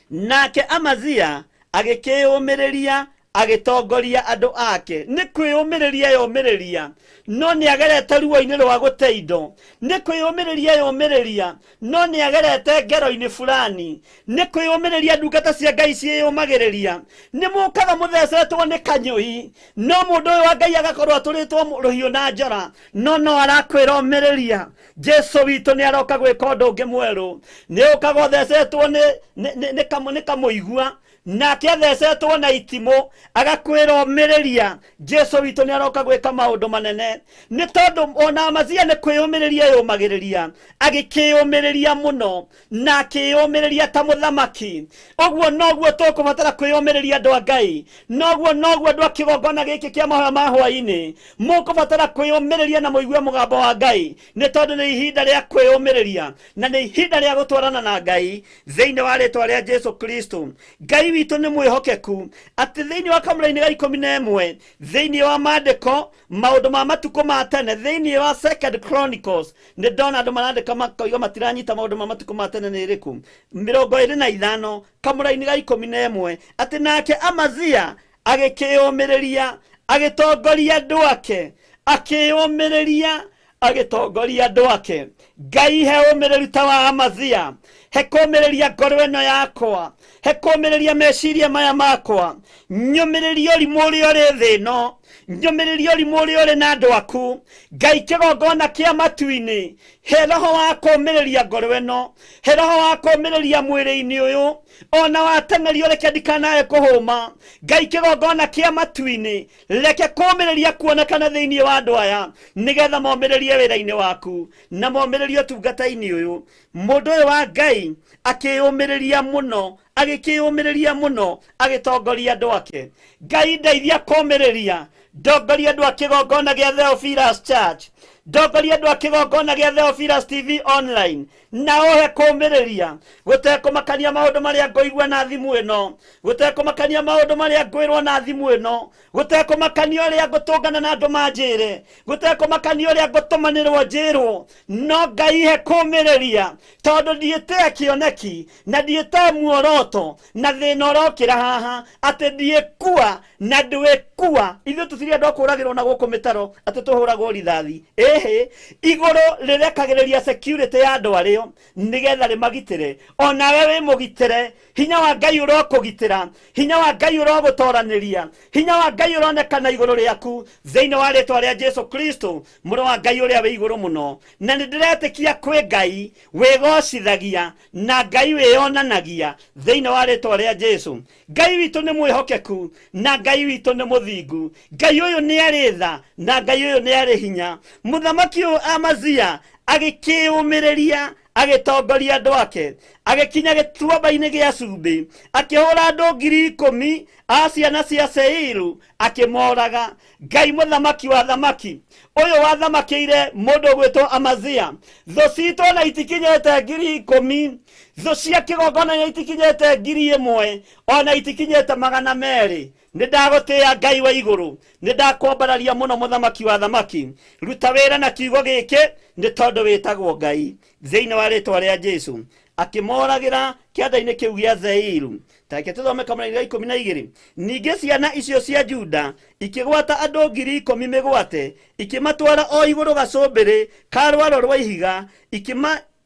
Speaker 3: nake Amazia agĩkĩyũmĩrĩria agĩtongoria andũ ake. Nĩ kwĩyũmĩrĩria yũmĩrĩria, no nĩ agerete ruo-inĩ rwa gũte indo. Nĩ kwĩyũmĩrĩria yũmĩrĩria, no nĩ agerete ngero-inĩ fulani. Nĩ kwĩyũmĩrĩria ndungata cia Ngai ciĩyũmagĩrĩria. Nĩ mũkaga mũthecetwo nĩ kanyũi, no mũndũ ũyũ wa Ngai agakorwo atũrĩtwo rũhiũ na njora, no no arakwĩra ũmĩrĩria. Jesu witũ nĩ aroka gwĩka ũndũ ũngĩ mwerũ. Nĩ ũkaga ũthecetwo nĩ kamũigua, nake athecetwo na itimũ, agakwĩra ũmĩrĩria. Jesu witũ nĩ aroka gwĩka maũndũ manene. Nĩ tondũ ona Amazia nĩ kwĩyũmĩrĩria yũmagĩrĩria, agĩkĩyũmĩrĩria mũno na akĩyũmĩrĩria ta mũthamaki. Ũguo noguo tũkũbatara kwĩyũmĩrĩria, andũ a Ngai. Noguo noguo andũ a kĩgongona gĩkĩ kĩa mahoya ma hwaĩ-inĩ mũkũbatara kwĩyũmĩrĩria na mũigue mũgambo wa Ngai, nĩ tondũ nĩ ihinda rĩa kwĩyũmĩrĩria na nĩ ihinda rĩa gũtwarana na Ngai, thĩinĩ wa rĩtwa rĩa Jesu Kristo. Ngai witũ nĩ mwĩhokeku, atĩ thĩinĩ wa kamũrainĩ ga 11 thĩinĩ wa maandĩko maũndũ ma matukũ ma tene, thĩinĩ wa Second Chronicles, nĩ ndona andũ marandĩka makoiga matiranyita maũndũ ma matukũ ma tene nĩ ĩrĩkũ, 25 kamũrainĩ ga 11, atĩ nake Amazia agĩkĩyũmĩrĩria agĩtongoria andũ ake, akĩyũmĩrĩria agĩtongoria andũ ake. Ngai he ũmĩrĩru ta wa Amazia, he kũmĩrĩria ngoro ĩno yakwa, he kũmĩrĩria meciria maya makwa, nyũmĩrĩrie ũrimũ ũrĩa ũrĩ thĩ ĩno. Nyũmĩrĩria ũrimũ ũrĩa ũrĩ na andũ aku. Ngai kĩgongona kĩa matu-inĩ, he roho wa kũũmĩrĩria ngoro ĩno, he roho wa kũũmĩrĩria mwĩrĩ-inĩ ũyũ, ona wateng'erio reke ndikanae kũhũma. Ngai kĩgongona kĩa matu-inĩ, reke kũũmĩrĩria kuonekana thĩinĩ wa andũ aya, nĩgetha momĩrĩrie wĩra-inĩ waku na momĩrĩrie ũtungata-inĩ ũyũ. Mũndũ ũyũ wa Ngai akĩyũmĩrĩria mũno, agĩkĩyũmĩrĩria mũno, agĩtongoria andũ ake. Ngai ndeithia kũũmĩrĩria, ndongoria andũ a kĩgongona gĩa Theophilus Church, ndongoria andũ a kĩgongona gĩa Theophilus TV online, na ũhe kũũmĩrĩria gũtekũmakania maũndũ marĩa ngũigua na thimũ ĩno, gũtekũmakania maũndũ marĩa ngwĩrwo na thimũ ĩno, gũtekũmakania ũrĩa ngũtũngana na andũ manjĩre, gũtekũmakania ũrĩa ngũtũmanĩrwo njĩrwo, no Ngai he kũũmĩrĩria, tondũ ndiĩte kĩoneki na ndiĩte muoroto na thĩna ũrokĩra haha atĩ ndiĩkua na ndwĩkua. Ithuĩ tũtirĩ andũ a kũragĩrwo na gũkũ mĩtaro atĩ tũhũragwo rithathi. Ĩhĩ, igũrũ rĩrekagĩrĩria security ya andũ arĩo nĩgetha rĩmagitĩre. Onawe wĩ mũgitĩre, hinya wa Ngai ũrokũgitĩra, hinya wa Ngai ũrogũtoranĩria, hinya wa Ngai ũronekana igũrũ rĩaku thĩinĩ wa rĩtwa rĩa Jesu Kristo, mũrũ wa Ngai ũrĩa wĩ igũrũ mũno. Na nĩ ndĩretĩkia kwĩ Ngai wĩgocithagia na Ngai wĩyonanagia thĩinĩ wa rĩtwa rĩa Jesu. Ngai witũ nĩ mwĩhokeku na Ngai witũ nĩ mũthingu. Ngai ũyũ nĩ arĩ tha na Ngai ũyũ nĩ arĩ hinya. Mũthamaki ũyũ Amazia agĩkĩyũmĩrĩria, agĩtongoria andũ ake, agĩkinya gĩtuamba-inĩ gĩa cumbĩ, akĩhũra andũ 10,000 a ciana cia Seiru, akĩmoraga. Ngai mũthamaki wa thamaki ũyũ wathamakĩire mũndũ ũgwĩtwo Amazia, thũ citũ ona itikinyĩte 10,000, thũ cia kĩgongona na itikinyĩte 1,000, ona itikinyĩte 200. Nĩ ndagũtĩĩa Ngai wa igũrũ, nĩ ndakwambararia mũno mũthamaki wa thamaki. Ruta wĩra na kiugo gĩkĩ, nĩ tondũ wĩtagwo Ngai. Thĩinĩ wa rĩtwa rĩa Jesu, akĩmoragĩra kĩanda-inĩ kĩu gĩa Zeiru. Tareke tũthome kamũraini ga 12. Ningĩ ciana icio cia Juda ikĩgwata andũ 10,000 mĩgwate, ikĩmatwara o igũrũ gacũmbĩrĩ ka rwaro rwa ihiga,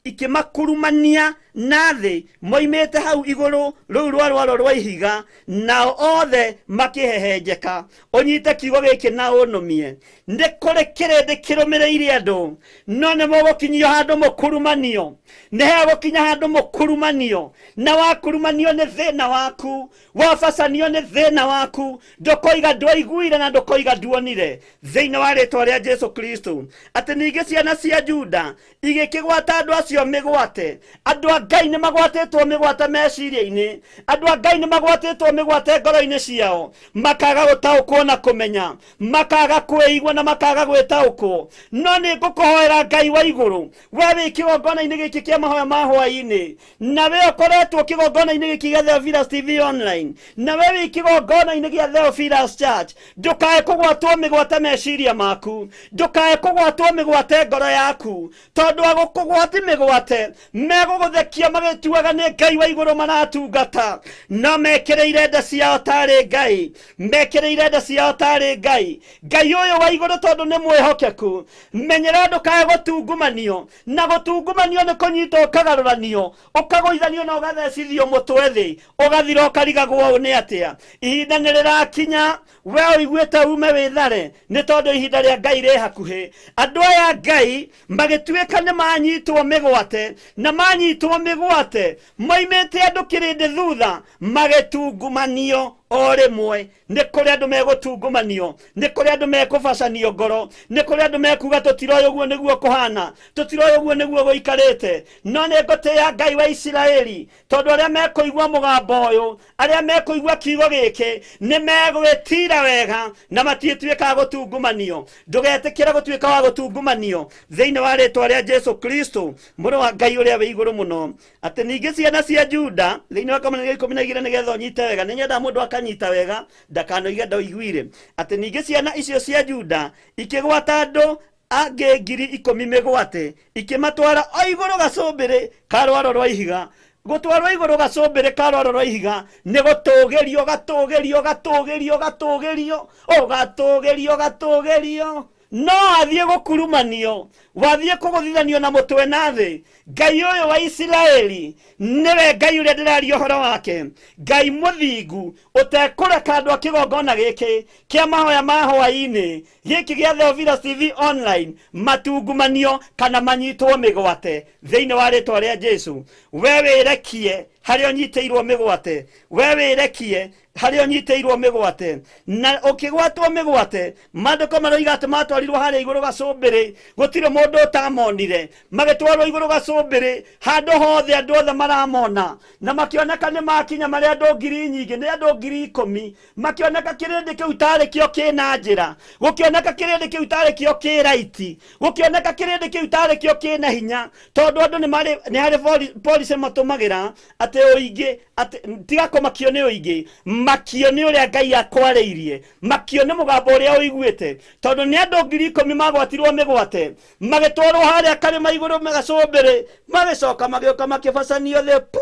Speaker 3: ikĩmakurumania na thĩ moimĩte hau igũrũ rũu rwa rwaro rwa ihiga, nao othe makĩhehenjeka. Ũnyite kiugo gĩkĩ na ũnũmie. Nĩ kũrĩ kĩrĩndĩ kĩrũmĩrĩire andũ, no nĩ mũgũkinyio handũ mũkurumanio. Nĩ hegũkinya handũ mũkurumanio, na wakurumanio nĩ thĩna waku, wabacanio nĩ thĩna waku, ndũkoiga ndwaiguire na ndũkoiga nduonire. Thĩinĩ wa rĩtwa rĩa Jesu Kristo, atĩ ningĩ ciana cia Juda igĩkĩgwata andũ acio mĩgwate. Andũ a Ngai nĩ magwatĩtwo mĩgwate meciria-inĩ, andũ a Ngai nĩ magwatĩtwo mĩgwate ngoro-inĩ ciao, makaga gũtaũkwo na kũmenya, makaga kwĩigua na makaga gwĩtaũkwo. No nĩ ngũkũhoera Ngai wa igũrũ, we wĩ kĩgongona-inĩ gĩkĩ kĩa mahoya ma hwaĩ-inĩ, na we ũkoretwo kĩgongona-inĩ gĩkĩ gĩa Theophilus TV online, na we wĩ kĩgongona-inĩ gĩa Theophilus Church, ndũkae kũgwatwo mĩgwate meciria maku, ndũkae kũgwatwo mĩgwate ngoro yaku, tondũ agũkũgwati mĩgwate megũgũthekia magĩtuaga nĩ Ngai wa igũrũ maratungata, no mekĩrĩire nda ciao tarĩ Ngai, mekĩrĩire nda ciao tarĩ Ngai. Ngai ũyũ wa igũrũ tondũ nĩ mwĩhokeku, menyera ndũkae gũtungumanio, na gũtungumanio nĩ kũnyitwo ũkagarũranio, ũkagũithanio na ũgathecithio mũtwe thĩ, ũgathira ũkarigagwo ũũ nĩ atĩa. Ihinda nĩ rĩrakinya we ũiguĩte ume wĩthare, nĩ tondũ ihinda rĩa Ngai rĩ hakuhĩ. Andũ aya Ngai magĩtuĩka nĩ manyitwo mĩgwate, na manyitwo mĩgwate moimĩte andũ kĩrĩndĩ thutha, magĩtungumanio o rĩmwe. Nĩ kũrĩ andũ megũtungumanio, nĩ kũrĩ andũ mekũbacanio ngoro, nĩ kũrĩ andũ mekuga tũtiroĩ ũguo nĩguo kũhana, tũtiroĩ ũguo nĩguo gũikarĩte. No nĩ ngũtĩĩa Ngai wa Isiraeli, tondũ arĩa mekũigua mũgambo ũyũ, arĩa mekũigua kiugo gĩkĩ, nĩ megwĩtira wega na matiĩtuĩkaga gũtungumanio. Ndũgetĩkĩre gũtuĩka wa gũtungumanio thĩinĩ wa rĩtwa rĩa Jesu Kristo, mũrũ wa Ngai ũrĩa wĩ igũrũ mũno. Atĩ ningĩ ciana cia Juda thĩinĩ wa kamũrangi ga 12, nĩgetha ũnyite wega, nĩ nyendaga mũndũ akanyita wega ndakanoige ndoiguire. Atĩ ningĩ ciana icio cia Juda ikĩgwata andũ angĩ 10,000 mĩgwate, ikĩmatwara o igũrũ gacũmbĩrĩ ka rwaro rwa ihiga. Gũtwarwo igũrũ gacũmbĩrĩ ka rwaro rwa ihiga nĩ gũtũgĩrio, gatũgĩrio, gatũgĩrio, gatũgĩrio, ũgatũgĩrio, gatũgĩrio. No athiĩ gũkurumanio, wathiĩ kũgũthithanio na mũtwe na thĩ. Ngai ũyũ wa Isiraeli nĩwe Ngai ũrĩa ndĩraria ũhoro wake, Ngai mũthingu ũtekũreka andũ a kĩgongona gĩkĩ kĩa mahoya ma hwaĩ-inĩ gĩkĩ gĩa Theophilus TV online matungumanio kana manyitwo mĩgwate thĩinĩ wa rĩtwa rĩa Jesu. We wĩrekie harĩa ũnyitĩirwo mĩgwate, we wĩrekie harĩa ũnyitĩirwo mĩgwate. Na ũkĩgwatwo mĩgwate, maandĩko maroiga atĩ matwarirwo harĩa igũrũ gacũmbĩrĩ, gũtirĩ mũndũ ũtamonire. Magĩtwarwo igũrũ gacũmbĩrĩ, handũ hothe andũ othe maramona, na makĩoneka nĩ makinya marĩ andũ ngiri nyingĩ, nĩ andũ 10,000. Makĩoneka kĩrĩndĩ kĩu tarĩ kĩo kĩna njĩra, gũkĩoneka kĩrĩndĩ kĩu tarĩ kĩo kĩ raiti, gũkĩoneka kĩrĩndĩ kĩu tarĩ kĩo kĩna hinya, tondũ andũ nĩ marĩ, nĩ harĩ policy matũmagĩra atĩ ũingĩ, atĩ tiga kũmakio nĩ ũingĩ, makio nĩ ũrĩa Ngai akwarĩirie, makio nĩ mũgambo ũrĩa ũiguĩte, tondũ nĩ andũ 10,000 magwatirwo mĩgwate, magĩtwarwo harĩa karĩma igũrũ gacũmbĩrĩ, magĩcoka magĩũka makĩbacanio thĩ pu.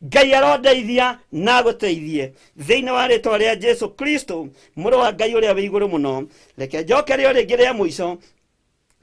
Speaker 3: Ngai arondeithia na agũteithie thĩinĩ wa rĩtwa rĩa Jesu Kristo, mũrũ wa Ngai ũrĩa wĩ igũrũ mũno. Reke njokere o rĩngĩ rĩa mũico.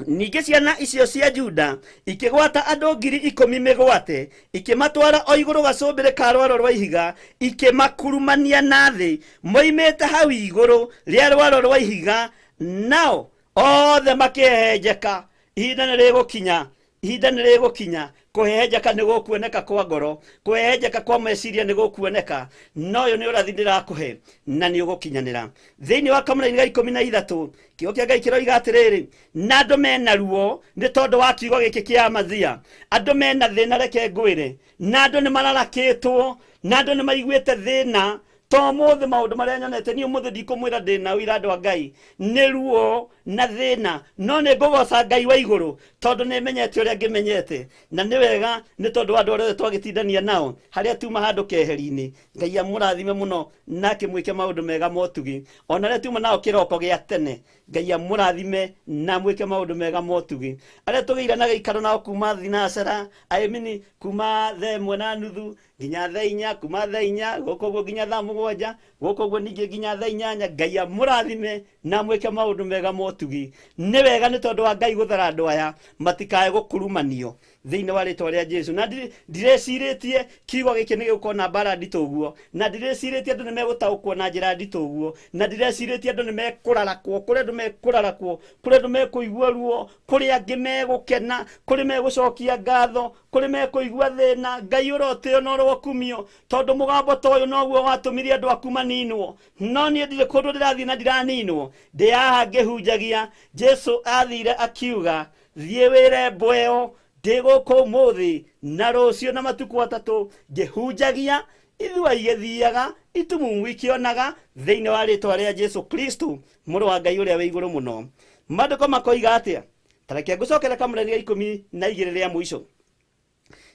Speaker 3: Ningĩ ciana icio cia Juda ikĩgwata andũ 10,000 mĩgwate, ikĩmatwara o igũrũ gacũmbĩrĩ ka rwaro rwa ihiga, ikĩmakurumania na thĩ moimĩte hau igũrũ rĩa rwaro rwa ihiga, nao othe makĩhehenjeka. Ihinda nĩ rĩgũkinya, ihinda nĩ rĩgũkinya, kũhehenjeka nĩ gũkuoneka kwa ngoro, kũhehenjeka kwa meciria nĩ gũkuoneka. No ũyũ nĩ ũrathi ndĩrakũhe na nĩ ũgũkinyanĩra. Thĩinĩ wa kamũraini ga 13, kiugo kĩa Ngai kĩroiga atĩrĩrĩ, na andũ mena ruo nĩ tondũ wa kiugo gĩkĩ kĩa Amazia. Andũ mena thĩna, reke ngwĩre, na andũ nĩ mararakĩtwo, na andũ nĩ maiguĩte thĩna. To ũmũthĩ maũndũ marĩa nyonete niĩ ũmũthĩ ndikũmwĩra ndĩna ũira andũ a Ngai, nĩ ruo na thĩna, no nĩ ngũgoca Ngai wa igũrũ tondũ nĩ menyete ũrĩa ngĩmenyete, na nĩ wega nĩ tondũ wa andũ arĩa othe twagĩtindania nao harĩa tuma handũ keheri-inĩ. Ngai amũrathime mũno na akĩmwĩke maũndũ mega motugi, ona arĩa tuma nao kĩroko gĩa tene, Ngai amũrathime na amwĩke maũndũ mega motugi. Arĩa tũgĩire na gĩikaro nao kuma thinacara, I mean kuma thaa ĩmwe na nuthu nginya thaa inya, kuma thaa inya gũkũ ũguo nginya thaa mũgwanja, gũkũ ũguo ningĩ nginya thaa inyanya. Ngai amũrathime na amwĩke maũndũ mega motugi. Nĩ wega nĩ tondũ wa Ngai gũthara andũ aya matikae gũkurumanio thĩinĩ wa rĩtwa rĩa Jesu. Na ndirĩcirĩtie kiugo gĩkĩ nĩ gĩgũkorwo na mbara nditũ ũguo, na ndirĩcirĩtie andũ nĩ megũtaũkwo na njĩra nditũ ũguo, na ndirĩcirĩtie andũ nĩ mekũrarakwo, kũrĩ andũ mekũrarakwo, kũrĩ andũ mekũigua ruo, kũrĩ angĩ megũkena, kũrĩ megũcokia ngatho, kũrĩ mekũigua thĩna. Ngai ũrotĩo na ũrokumio, tondũ mũgambo ta ũyũ noguo watũmire andũ aku maninwo. No niĩ ndirĩ kũndũ ndĩrathiĩ na ndiraninwo, ndĩ haha ngĩhunjagia. Jesu athire akiuga, thiĩ wĩre mbwa ĩyo ndĩ gũkũ ũmũthĩ na rũciũ na matukũ atatũ ngĩhunjagia, ithua igĩthiaga, itumumu ikĩonaga, thĩinĩ wa rĩtwa rĩa Jesu Kristo, mũrũ wa Ngai ũrĩa wĩ igũrũ mũno. Maandĩko makoiga atĩa? Ta reke ngũcokere kamũraini ga 12 rĩa mũico.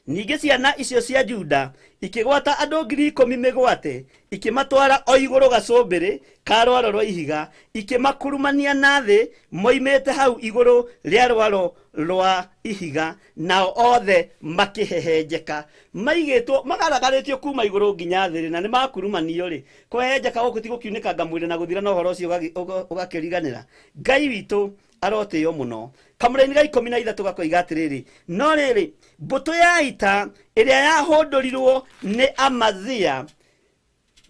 Speaker 3: Ningĩ ciana icio cia Juda ikĩgwata andũ 10,000 mĩgwate, ikĩmatwara o igũrũ gacũmbĩrĩ ka rwaro rwa ihiga, ikĩmakurumania na thĩ moimĩte hau igũrũ rĩa rwaro rwa ihiga, nao othe makĩhehenjeka. Maigĩtwo magaragarĩtio kuma igũrũ nginya thĩ rĩ, na nĩ makurumanio rĩ, kũhehenjeka gũkũ ti gũkiunĩkanga mwĩrĩ na gũthira, na ũhoro ũcio ũgakĩriganĩra. Ngai witũ arotĩo mũno. Kamũraini ga 13 gakoiga atĩrĩrĩ, no rĩrĩ, mbũtũ ya ita ĩrĩa yahũndũrirwo nĩ Amazia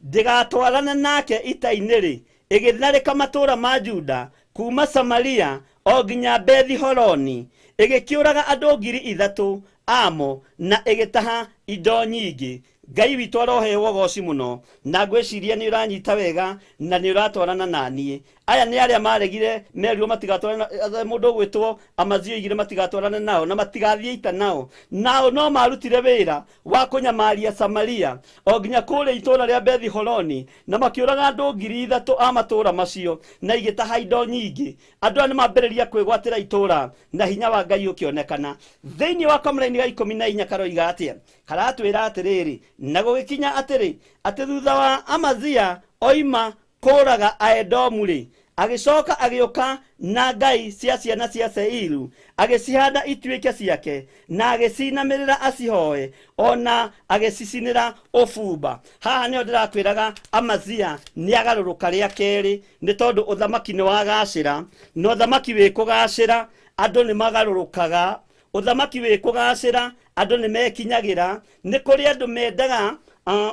Speaker 3: ndĩgatwarane nake ita-inĩ rĩ, ĩgĩtharĩka matũũra ma Juda kuma Samaria o nginya Bethi-Horoni, ĩgĩkĩũraga andũ 3,000 amo na ĩgĩtaha indo nyingĩ. Ngai witũ aroheo ũgoci mũno, na ngwĩciria nĩ ũranyita wega na nĩ ũratwarana na niĩ. Aya nĩ arĩa maregire merirwo matigatwarane, mũndũ ũgwĩtwo Amazia oigire matigatwarane nao na matigathiĩ ita nao. Nao no marutire wĩra wa kũnyamaria Samaria o nginya kũrĩa itũũra rĩa Bethi-Horoni, na makĩũraga andũ 3,000 a matũũra macio na igĩtaha indo nyingĩ. Andũ aya nĩ mambĩrĩria kwĩgwatĩra itũũra na hinya wa Ngai ũkĩonekana. Thĩinĩ wa kamũraini ga 14 karoiga atĩa? Karatwĩra atĩrĩrĩ, na gũgĩkinya atĩrĩ, atĩ thutha wa Amazia oima kũũraga Aedomu rĩ, Agĩcoka agĩũka na ngai cia ciana cia Seiru, agĩcihanda ituĩke ciake, na agĩcinamĩrĩra acihoe, ona agĩcicinĩra ũbumba. Haha nĩho ndĩrakwĩraga Amazia nĩ agarũrũka rĩa kerĩ, nĩ tondũ ũthamaki nĩ wagacĩra, na ũthamaki wĩ kũgacĩra andũ nĩ magarũrũkaga, ũthamaki wĩ kũgacĩra andũ nĩ mekinyagĩra. Nĩ kũrĩ andũ mendaga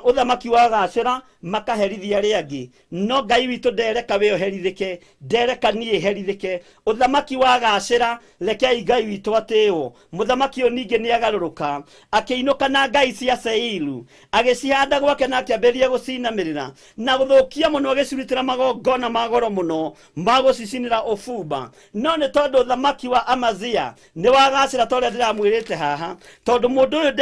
Speaker 3: ũthamaki wagacĩra makaherithia arĩa angĩ, no Ngai witũ ndereka we ũherithĩke, ndereka niĩ herithĩke. Ũthamaki wagacĩra, rekei Ngai witũ atĩĩwo. Mũthamaki ũyũ ningĩ nĩ agarũrũka, akĩinũka na ngai cia Seiru, agĩcihanda gwake na akĩambĩrĩria gũcinamĩrĩra na gũthũkia mũno, agĩcirutĩra magongona ma goro mũno ma gũcicinĩra ũbumba. No nĩ tondũ ũthamaki wa Amazia nĩ wagacĩra ta ũrĩa ndĩramwĩrĩte haha, tondũ mũndũ ũyũ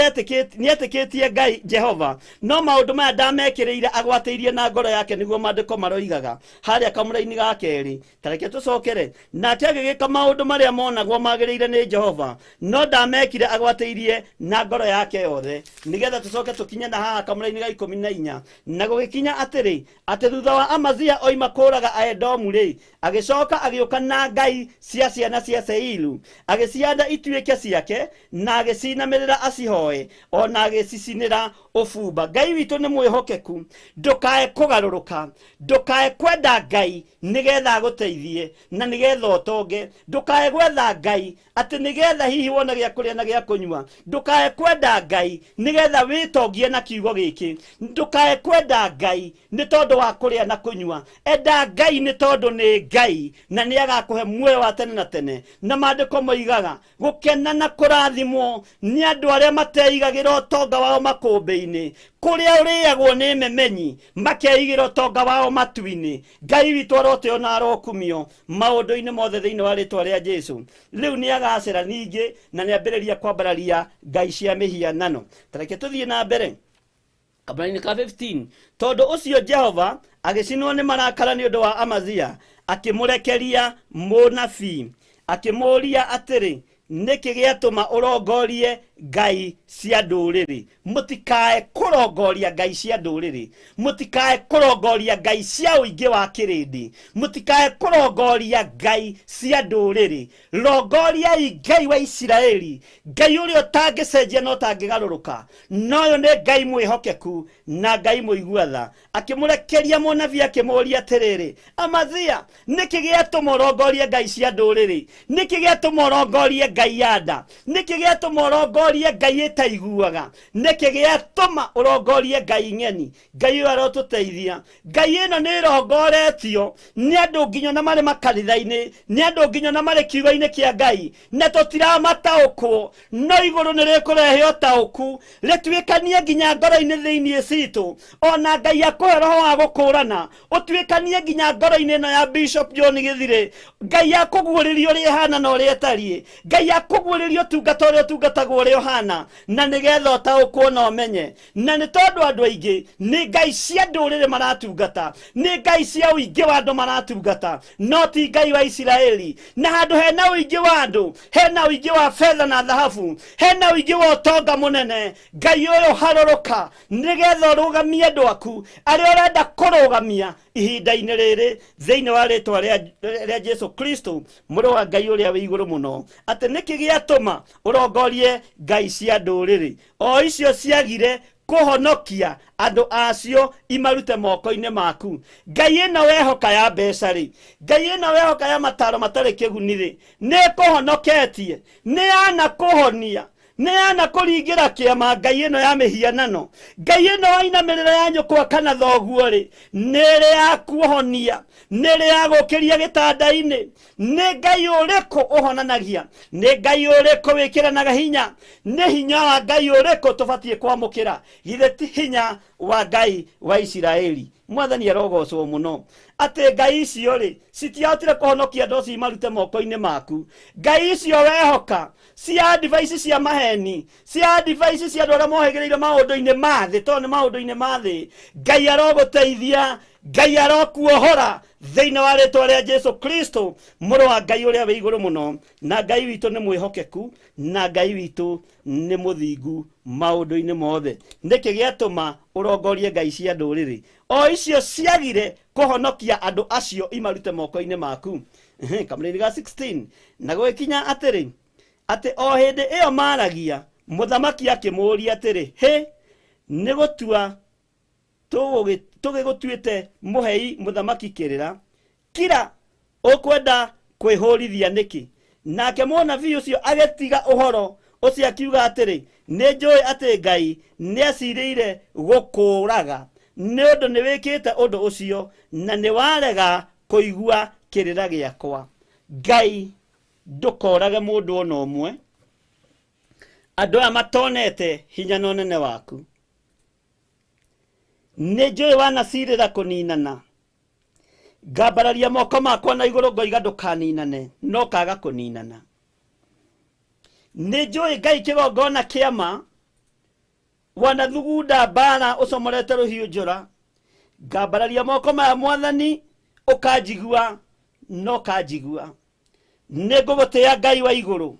Speaker 3: nĩetĩkĩtie Ngai Jehova, no maũndũ maya ndamekĩrĩire, agwatĩirie na ngoro yake, nĩguo maandĩko maroigaga harĩa kamũra-inĩ ga kerĩ. Ta reke tũcokere. Nake agĩgĩka maũndũ marĩa monagwo magĩrĩire nĩ Jehova, no ndamekire agwatĩirie na ngoro yake yothe. Nĩgetha tũcoke tũkinye na haha kamũra-inĩ ga 14. Na gũgĩkinya atĩrĩ, atĩ thutha wa Amazia oima kũũraga Aedomu-rĩ, agĩcoka agĩũka na ngai cia ciana cia Seiru, agĩcihanda ituĩke ciake, na agĩcinamĩrĩra acihoe, ona agĩcicinĩra ũbumba. Ngai witũ nĩ mwĩhokeku, ndũkae kũgarũrũka, ndũkae kwenda Ngai nĩgetha agũteithie na nĩgetha ũtonge, ndũkae gwetha Ngai atĩ nĩgetha hihi wone gĩa kũrĩa na gĩa kũnyua, ndũkae kwenda Ngai nĩgetha wĩtongie na kiugo gĩkĩ, ndũkae kwenda Ngai nĩ tondũ wa kũrĩa na kũnyua. Enda Ngai nĩ tondũ nĩ Ngai, na nĩ agakũhe muoyo wa tene na tene. Na maandĩko moigaga gũkena na kũrathimwo nĩ andũ arĩa mateigagĩra ũtonga wao makũmbĩ-inĩ, kũrĩa ũrĩagwo nĩ memenyi, makeigĩra ũtonga wao matu-inĩ. Ngai witũ aroteo na arokumio maũndũ-inĩ mothe thĩinĩ wa rĩtwa rĩa Jesu. Rĩu nĩ agacĩra ningĩ na nĩ ambĩrĩria kwambararia ngai cia mĩhianano. Ta reke tũthiĩ na mbere kamũra-inĩ ka 15. Tondũ ũcio Jehova agĩcinwo nĩ marakara nĩ ũndũ wa Amazia, akĩmũrekeria mũnabii, akĩmũũria atĩrĩ, nĩkĩ gĩatũma ũrongorie ngai cia ndũrĩrĩ? Mũtikae kũrongoria ngai cia ndũrĩrĩ, mũtikae kũrongoria ngai cia ũingĩ wa kĩrĩndĩ, mũtikae kũrongoria ngai cia ndũrĩrĩ. Rongoriai Ngai wa Isiraeli, Ngai ũrĩa ũtangĩcenjia na ũtangĩgarũrũka. Na ũyũ nĩ Ngai mwĩhokeku na Ngai mũigua tha. Akĩmũrekeria mũnabii akĩmũũria atĩrĩrĩ, Amazia, nĩkĩ gĩatũma ũrongorie ngai cia ndũrĩrĩ? Nĩkĩ gĩatũma ũrongorie ngai ya nda? Nĩkĩ gĩatũma ũrongorie ngai ĩtaiguaga? Nĩkĩ gĩatũma ũrongorie ngai ng'eni? Ngai ũyũ arotũteithia. Ngai ĩno nĩ ĩrongoretio nĩ andũ nginya na marĩ makanitha-inĩ, nĩ andũ nginya na marĩ kiugo-inĩ kĩa Ngai, na tũtiramataũkwo, no igũrũ nĩ rĩkũrehe ũtaũku, rĩtuĩkanie nginya ngoro-inĩ thĩinĩ citũ. Ona Ngai akũhe roho wa gũkũrana, ũtuĩkanie nginya ngoro-inĩ ĩno ya Bishop John Gĩthirĩ. Ngai akũguũrĩrie ũrĩa ĩhana na ũrĩa ĩtariĩ. Ngai akũguũrĩrie ũtungata ũrĩa ũtungatagwo ũrĩa ũhana, na nĩgetha ũtaũkwo na ũmenye. Na nĩ tondũ andũ aingĩ nĩ ngai cia ndũrĩrĩ maratungata, nĩ ngai cia ũingĩ wa andũ maratungata, no ti Ngai wa Isiraeli. Na handũ hena ũingĩ wa andũ, hena ũingĩ wa betha na thahabu, hena ũingĩ wa ũtonga mũnene. Ngai ũyũ harũrũka nĩgetha ũrũgamie andũ aku arĩa ũrenda kũrũgamia ihinda-inĩ rĩrĩ, thĩinĩ wa rĩtwa rĩa Jesu Kristo, mũrũ wa Ngai ũrĩa wĩ igũrũ mũno. Atĩ nĩkĩ gĩatũma ũrongorie ngai cia ndũrĩrĩ, o icio ciagire kũhonokia andũ acio imarute moko-inĩ maku? Ngai ĩno wehoka ya mbeca rĩ, Ngai ĩno wehoka ya mataro matarĩ kĩguni rĩ, nĩ ĩkũhonoketie? Nĩ yanakũhonia? Nĩ yanakũringĩra kĩama? Ngai ĩno ya mĩhianano, Ngai ĩno wainamĩrĩra ya nyũkwa kana thoguo rĩ, nĩ ĩrĩ yakuohonia? Nĩ ĩrĩ yagũkĩria gĩtanda-inĩ? Nĩ Ngai ũrĩkũ ũhonanagia? Nĩ Ngai ũrĩkũ wĩkĩranaga hinya? Nĩ hinya wa Ngai ũrĩkũ tũbatiĩ kwamũkĩra? Githĩ ti hinya wa Ngai wa Isiraeli? Mwathani arogocwo mũno. Atĩ ngai icio rĩ, citiahotire kũhonokia andũ acio imarute moko-inĩ maku. Ngai icio wehoka cia device cia maheni, cia device cia andũ arĩa mohĩgĩrĩire maũndũ-inĩ ma thĩ, tondũ nĩ maũndũ-inĩ ma thĩ. Ngai arogũteithia, Ngai arokuohora thĩinĩ wa rĩtwa rĩa Jesu Kristo, mũrũ wa Ngai ũrĩa wĩ igũrũ mũno. Na Ngai witũ nĩ mwĩhokeku, na Ngai witũ nĩ mũthingu maũndũ-inĩ mothe. Nĩkĩ gĩatũma ũrongorie ngai cia ndũrĩrĩ? O icio ciagire kũhonokia andũ acio imarute moko-inĩ maku. Kamũraini ga 16 na gũgĩkinya atĩrĩ atĩ o hĩndĩ ĩyo maragia mũthamaki akĩmũũria atĩrĩ, hĩ nĩ gũtua tũgĩgũtuĩte mũhei mũthamaki kĩrĩra, kira ũkwenda kwĩhũrithia nĩkĩ? Nake mũnabii ũcio agĩtiga ũhoro ũcio akiuga atĩrĩ, nĩ njũĩ atĩ Ngai nĩacirĩire gũkũũraga nĩ ũndũ nĩ wĩkĩte ũndũ ũcio na nĩ warega kũigua kĩrĩra gĩakwa. Ngai ndũkorage mũndũ ona ũmwe, andũ aya matonete hinya na ũnene waku. Nĩ njũĩ wanacirĩra kũninana, ngambararia moko makwa na igũrũ ngoiga ndũkaninane, no kaga kũninana. Nĩ njũĩ Ngai kĩgongona kĩama wanathugunda mbara ũcomorete rũhiũ njora, ngambararia moko maya Mwathani ũkanjigua no kanjigua. Nĩ ngũgũtĩĩa Ngai wa igũrũ,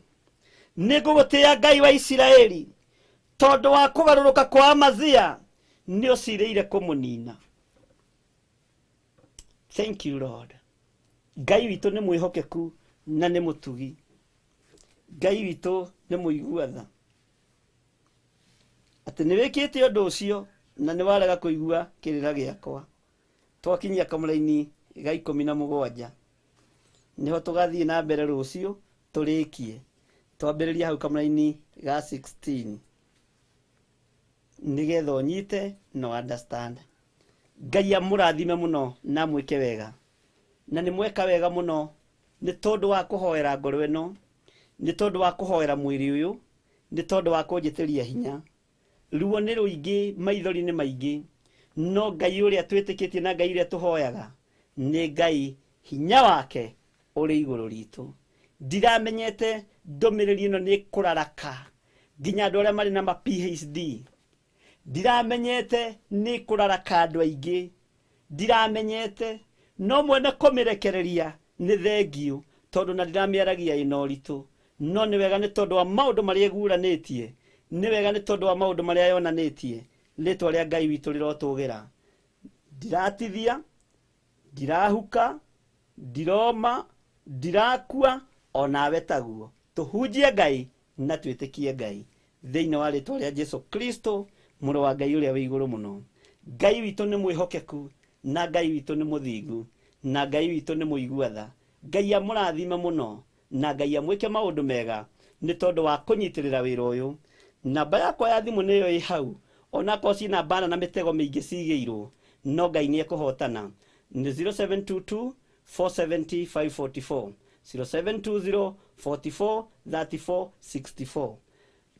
Speaker 3: nĩ ngũgũtĩĩa Ngai wa Isiraeli, tondũ wa kũgarũrũka kwa Amazia nĩ ũcirĩire kũmũnina. Thank you Lord. Ngai witũ nĩ mwĩhokeku na nĩ mũtugi. Ngai witũ nĩ mũigua tha. Atĩ nĩ wĩkĩte ũndũ ũcio na nĩ warega kũigua kĩrĩra gĩakwa. Twakinyia kamũraini ga 17 nĩho tũgathiĩ na mbere rũciũ tũrĩkie. Twambĩrĩria hau kamũraini ga 16 nĩgetha ũnyite no understand. Ngai amũrathime mũno na mwĩke wega, na nĩ mweka wega mũno nĩ tondũ wa kũhoera ngoro ĩno, nĩ tondũ wa kũhoera mwĩrĩ ũyũ, nĩ tondũ wa kũnjĩtĩria hinya. Ruo nĩ rũingĩ, maithori nĩ maingĩ, no Ngai ũrĩa twĩtĩkĩtie na Ngai ũrĩa tũhoyaga nĩ Ngai hinya wake ũrĩ igũrũ ritũ. Ndiramenyete ndũmĩrĩri ĩno nĩ kũraraka nginya andũ arĩa marĩ na ma PhD. Ndiramenyete nĩ kũraraka andũ aingĩ, ndiramenyete, no mwene kũmĩrekereria nĩ thengiũ tondũ na ndiramĩaragia ĩna ũritũ. No nĩ wega nĩ tondũ wa maũndũ marĩa ĩguũranĩtie, nĩ wega nĩ tondũ wa maũndũ marĩa yonanĩtie. Rĩtwa rĩa Ngai witũ rĩrotũgĩra. Ndiratithia, ndirahuka, ndiroma, ndirakua, onawe taguo. Tũhunjie Ngai na twĩtĩkie Ngai thĩinĩ wa rĩtwa rĩa Jesu Kristo mũrũ wa Ngai ũrĩa wĩ igũrũ mũno. Ngai witũ nĩ mwĩhokeku na Ngai witũ nĩ mũthingu na Ngai witũ nĩ mũigua tha. Ngai amũrathime mũno na Ngai amwĩke maũndũ mega nĩ tondũ wa kũnyitĩrĩra wĩra ũyũ. Namba yakwa ya thimũ nĩyo ĩ hau, onakorwo ciĩna mbara na mĩtego mĩingĩ cigĩirwo, no Ngai nĩ ekũhotana. Nĩ 0722 470 544, 0720 44 34 64.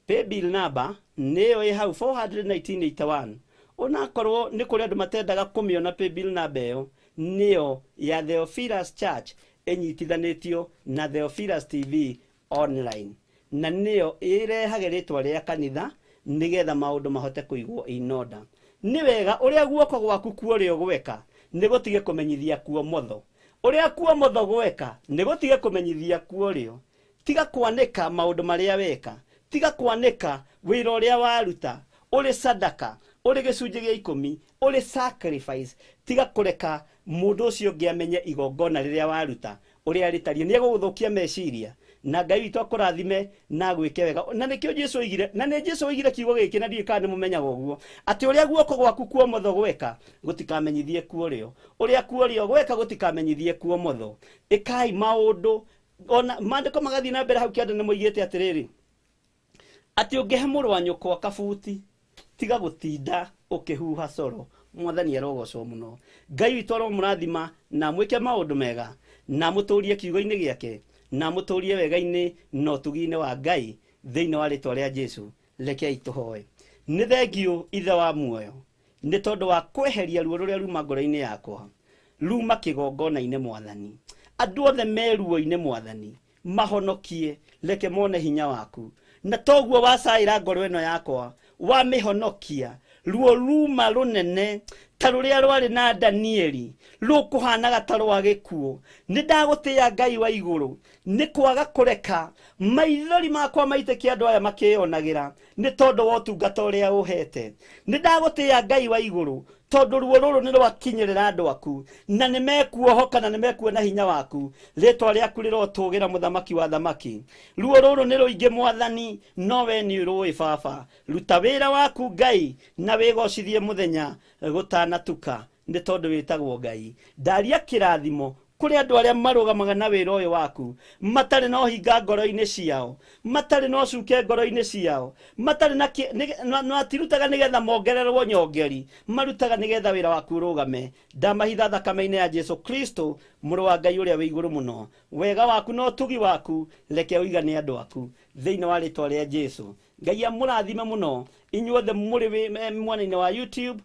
Speaker 3: Paybill number nĩyo ĩ hau 41981. Onakorwo nĩ kũrĩ andũ matendaga kũmĩona paybill number ĩyo, nĩyo ya Theophilus Church ĩnyitithanĩtio na Theophilus TV online, na nĩyo ĩrehage rĩtwa rĩa kanitha nĩgetha maũndũ mahote kũigwo in order. Nĩ wega ũrĩa guoko gwaku kuorĩo gweka nĩ gũtige kũmenyithia kuo motho, ũrĩa kuo motho gweka nĩ gũtige kũmenyithia kuorĩo. Tiga kwanĩka maũndũ marĩa weka, tiga kwanĩka wĩra ũrĩa waruta, ũrĩ sadaka, ũrĩ gĩcunjĩ gĩa 10, ũrĩ sacrifice. Tiga kũreka mũndũ ũcio ũngĩ amenye igongona rĩrĩa waruta ũrĩa rĩtariĩ, nĩ egũgũthũkia meciria. Na Ngai witũ akũrathime na agwĩke wega. Na nĩkĩo Jesu oigire, na nĩ Jesu oigire kiugo gĩkĩ, na ndiũĩ kana nĩ mũmenyaga ũguo, atĩ ũrĩa guoko gwaku kuomotho gweka gũtikamenyithie kuorĩo, ũrĩa kuorĩo gweka gũtikamenyithie kuomotho. Ĩkai maũndũ ona maandĩko magathiĩ na mbere hau kĩanda nĩ moigĩte atĩrĩrĩ, atĩ ũngĩhe mũrũ wa nyũkwa kabuti, tiga gũtinda ũkĩhuha coro. Mwathani arogocwo mũno. Ngai witũ aromũrathima na amwĩke maũndũ mega, na amũtũrie kiugo-inĩ gĩake, na amũtũrie wega-inĩ na ũtugi-inĩ wa Ngai thĩinĩ wa rĩtwa rĩa Jesu. Rekei tũhoe. Nĩ thengiũ Ithe wa muoyo nĩ tondũ wa kweheria ruo rũrĩa ruma ngoro-inĩ yakwa, ruma kĩgongona-inĩ Mwathani. Andũ othe me ruo-inĩ Mwathani, mahonokie, reke mone hinya waku. Na toguo wacaĩra ngoro ĩno yakwa, wamĩhonokia ruo ruma rũnene ta rũrĩa rwarĩ na Danieli, rũkũhanaga ta rwa gĩkuũ. Nĩ ndagũtĩĩa Ngai wa igũrũ nĩ kwaga kũreka maithori makwa maitĩke andũ aya makĩyonagĩra nĩ tondũ wa ũtungata ũrĩa ũhete. Nĩ ndagũtĩĩa Ngai wa igũrũ Tondũ ruo rũrũ nĩ rwakinyĩrĩra andũ aku na nĩ mekuohoka na nĩ mekuona hinya waku. Rĩtwa rĩaku rĩrotũgĩra mũthamaki wa thamaki. Ruo rũrũ nĩ rũingĩ mwathani, no we nĩ ũrũĩ baba. Ruta wĩra waku Ngai na wĩgocithie mũthenya gũtanatuka, nĩ tondũ wĩtagwo Ngai. Ndaria kĩrathimo kũrĩ andũ arĩa marũgamaga na wĩra ũyũ waku, matarĩ na ũhinga ngoro-inĩ ciao, matarĩ na ũcuke ngoro-inĩ ciao, matarĩ na matirutaga nĩgetha mongererwo nyongeri, marutaga nĩgetha wĩra waku ũrũgame. Ndamahitha thakame-inĩ ya Jesu Kristo, mũrũ wa Ngai ũrĩa wĩ igũrũ mũno. Wega waku na ũtugi waku reke ũigane andũ aku thĩinĩ wa rĩtwa rĩa Jesu. Ngai amũrathime mũno inyuothe mũrĩ mwena-inĩ wa YouTube,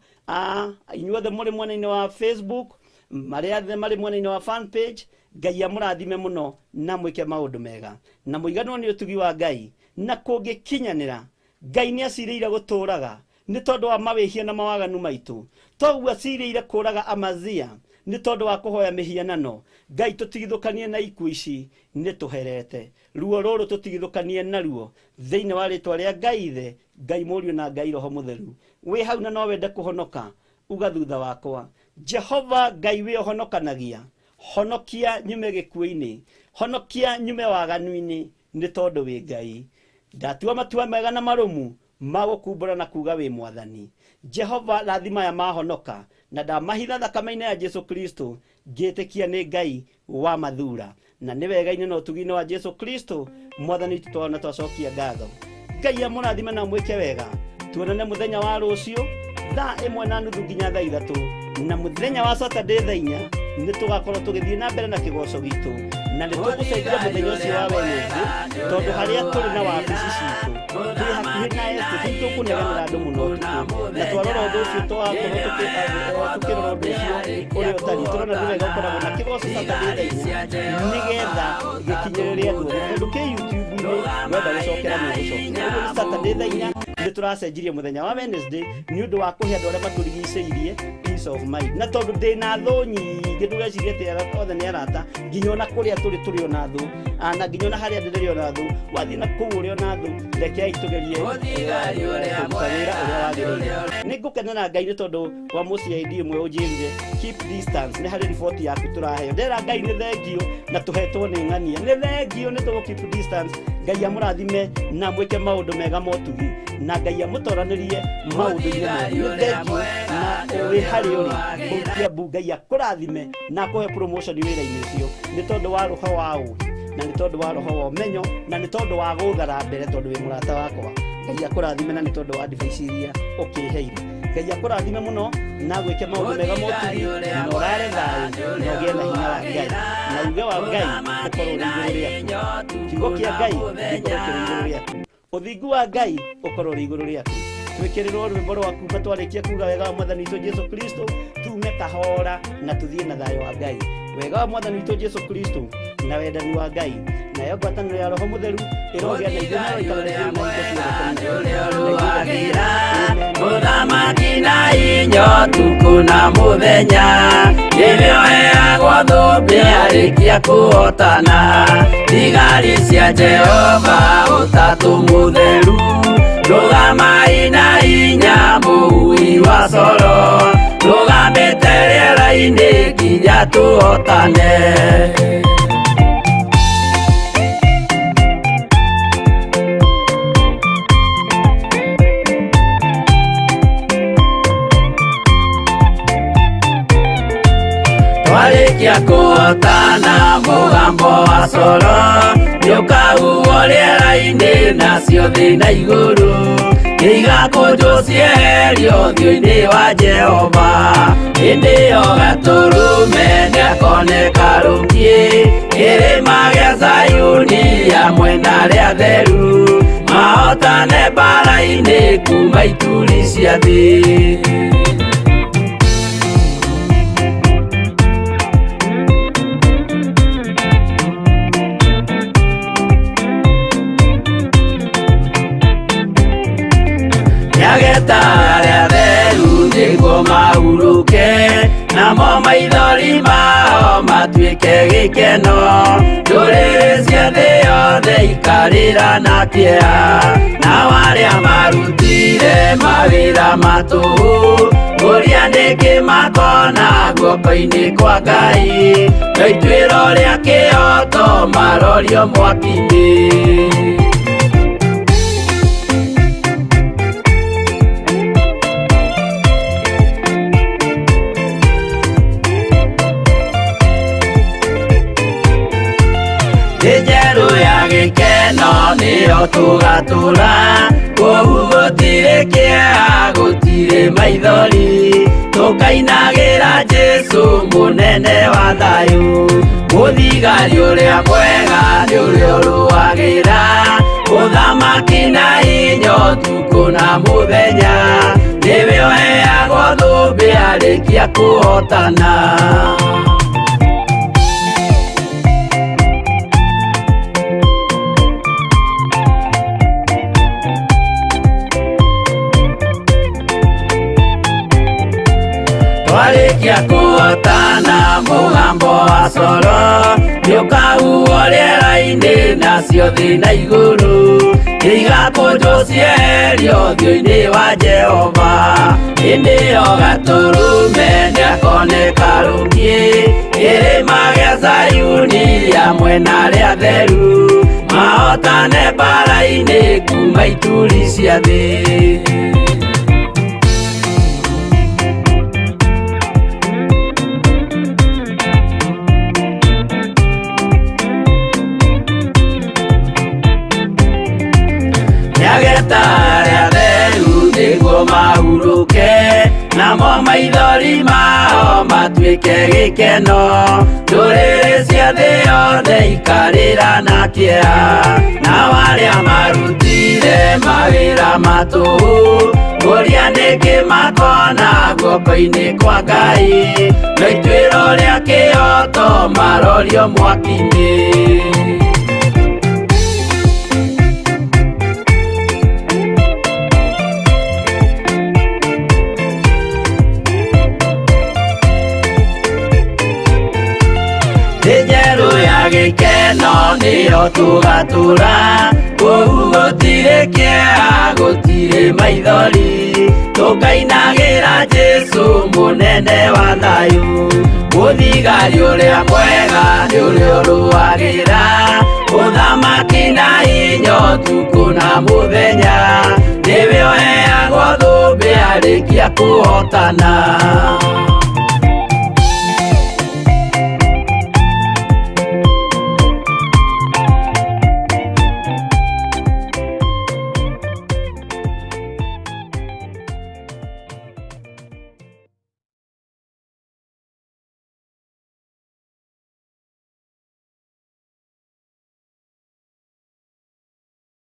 Speaker 3: inyuothe mũrĩ mwena-inĩ wa Facebook, marĩa othe marĩ mwena-inĩ wa fan page. Ngai amũrathime mũno na mwĩke maũndũ mega na mũiganwo nĩ ũtugi wa Ngai. Na kũngĩkinyanĩra, Ngai nĩ acirĩire gũtũũraga nĩ tondũ wa mawĩhia na mawaganu maitũ. Toguo acirĩire kũũraga Amazia nĩ tondũ wa kũhoya mĩhianano. Ngai tũtigithũkanie na ikuũ ici nĩ tũherete. Ruo rũrũ tũtigithũkanie naruo thĩinĩ wa rĩtwa rĩa Ngai Ithe, Ngai Mũriũ na Ngai Roho Mũtheru. Wĩ hau na no wende kũhonoka, uga thutha wakwa, Jehova Ngai wĩ ũhonokanagia, honokia nyume gĩkuũ-inĩ, honokia nyume waganu-inĩ, nĩ tondũ wĩ Ngai. Ndatua matua mega na marũmu ma gũkumbũra na kuga wĩ mwathani. Jehova rathima aya mahonoka na ndamahitha thakame-inĩ ya Jesu Kristo, ngĩtĩkia nĩ Ngai wa mathura na nĩ wega-inĩ na ũtugi-inĩ wa Jesu Kristo mwathani witũ twana twacokia ngatho. Ngai amũrathime na mwĩke wega. Tuonane mũthenya wa rũciũ thaa 1:30 nginya thaa 3, na mũthenya wa Saturday thaa 4 nĩ tũgakorwo tũgĩthiĩ na mbere na kĩgoco gitũ, na nĩ tũgũcenjia mũthenya ũcio wa Wednesday tondũ harĩa tũrĩ na wabici citũ twĩ hakuhĩ na estate, nĩ tũkũnegenera andũ mũno ũtukũ, na twarora ũndũ ũcio twakorwo tũkĩrora ũndũ ũcio ũrĩa ũtariĩ, tũrona nĩ wega ũkoragwo na kĩgoco Saturday thaa 4 nĩgetha gĩkinyĩrĩre andũ othe, tondũ kĩ YouTube-inĩ wenda gũcokera nĩ ũgũcokera. Ũguo nĩ Saturday thaa 4 nĩ tũracenjirie mũthenya wa Wednesday nĩ ũndũ wa kũhe andũ arĩa matũrigicĩirie peace of mind, na tondũ ndĩna thũ nyingĩ ndũgecirie atĩ othe nĩ arata, nginya ona kũrĩa tũrĩ tũrĩ ona thũ, na nginya ona harĩa ndĩrĩ ona thũ, wathiĩ na kũu ũrĩ ona thũ, rekei tũgerie kũruta wĩra ũrĩa wagĩrĩire. Nĩ ngũkenera Ngai nĩ tondũ wa mũciĩ ID ĩmwe ũnjĩrire keep distance, nĩ harĩ riboti yaku tũraheo. Ndera Ngai nĩ thengio na tũhetwo nĩ ng'ania, nĩ thengio nĩ tũgũ keep distance. Ngai amũrathime na mwĩke maũndũ mega motugi, na Ngai amũtoranĩrie maũndũ-inĩ mothe. Nĩ thengio na wĩ harĩa ũrĩ kũu Kiambu, Ngai akũrathime na akũhe promotion wĩra-inĩ ũcio nĩ tondũ wa roho wa ũũgĩ na nĩ tondũ wa roho wa ũmenyo na nĩ tondũ wa gũthara mbere tondũ wĩ mũrata wakwa. Ngai akũrathime na nĩ tondũ wa advice iria ũkĩheire. Ngai akũrathime mũno na gwĩke maũndũ mega motugi, na ũrare thayũ na ũgĩe na hinya wa Ngai, na uge wa Ngai ũkorwo ũrĩ igũrũ rĩaku, kiugo kĩa Ngai gĩkorwo kĩrĩ igũrũ rĩaku, ũthingu wa Ngai ũkorwo ũrĩ igũrũ rĩaku. Twĩkĩrĩrwo rwĩmbo rwaku ma twarĩkia kuga wega wa mwathani witũ Jesu Kristo, tume kahora na tuthiĩ na thayũ wa Ngai. Wega wa mwathani witũ Jesu Kristo na wendani wa Ngai nayo ngwatanĩro ya Roho Mũtheru ĩrogĩa na ithuĩ na ĩikarane na ithuĩ na hingo ciothe.
Speaker 1: Mũthamaki na inyo tukũ na mũthenya, nĩwe ũheagwo thũmbĩ arĩkia kũhotana. Thigari cia Jehova ũtatũ mũtheru, rũgamai na hinya mũui wa coro, rũgamĩte rĩera-inĩ nginya tũhotane. Twarĩkia kũhotana mũgambo wa coro, nĩũkahuhwo rĩera-inĩ nacio thĩ na igũrũ, nĩigakũnjwo cieherio ũthiũ-inĩ wa Jehova. Hĩndĩ ĩyo Gatũrũme nĩakoneka rũkiĩ, kĩrĩma gĩa Zayuni hamwe na arĩa atheru, mahotane mbaara-inĩ kuma ituri cia thĩ. Nĩageta arĩa atheru nĩguo mahurũke, namo maithori mao matuĩke gĩkeno. Ndũrĩrĩ cia thĩ yothe ikarĩra na kĩeha, nao arĩa marutire mawĩra ma tũhũ, Ngũria nĩkĩ makona guoko-inĩ kwa Ngai, no ituĩro rĩa kĩoto marorio mwaki-inĩ. Thĩ njerũ ya gĩkeno nĩyo tũgatũra, kũu gũtirĩ kĩeha gũtirĩ maithori, tũkainagĩra Jesũ mũnene wa thayũ. Mũthigari ũrĩa mwega nĩ ũrĩa ũrũagĩra ũthamaki na hinya ũtukũ na mũthenya, nĩwe ũheagwo thũmbĩ arĩkia kũhotana. Twarĩkia kũhotana mũgambo wa coro nĩũkahuhwo rĩera-inĩ nacio thĩ na igũrũ igakũnjwo cieherio ũthiũ-inĩ wa Jehova. Hĩndĩ ĩyo Gatũrũme nĩakoneka rũngĩ kĩrĩma gĩa Zayuni hamwe na arĩa atheru, mahotane mbara-inĩ kuma ituri cia thĩ. Nĩageta arĩa atheru nĩguo mahurũke, namo maithori mao matuĩke gĩkeno. Ndũrĩrĩ cia thĩ yothe ikarĩra na kĩeha, nao arĩa marutire mawĩra ma tũhũ, ngũria nĩkĩ makona guoko-inĩ kwa Ngai, no ituĩro rĩa kĩoto marorio mwaki-inĩ. Thĩ njerũ ya gĩkeno nĩyo tũgatũra, kũu gũtirĩ kĩeha gũtirĩ maithori, tũkainagĩra Jesũ mũnene wa thayũ. Mũthigari ũrĩa mwega nĩ ũrĩa ũrũagĩra ũthamaki na hinya ũtukũ na mũthenya, nĩwe ũheagwo thũmbĩ arĩkia kũhotana.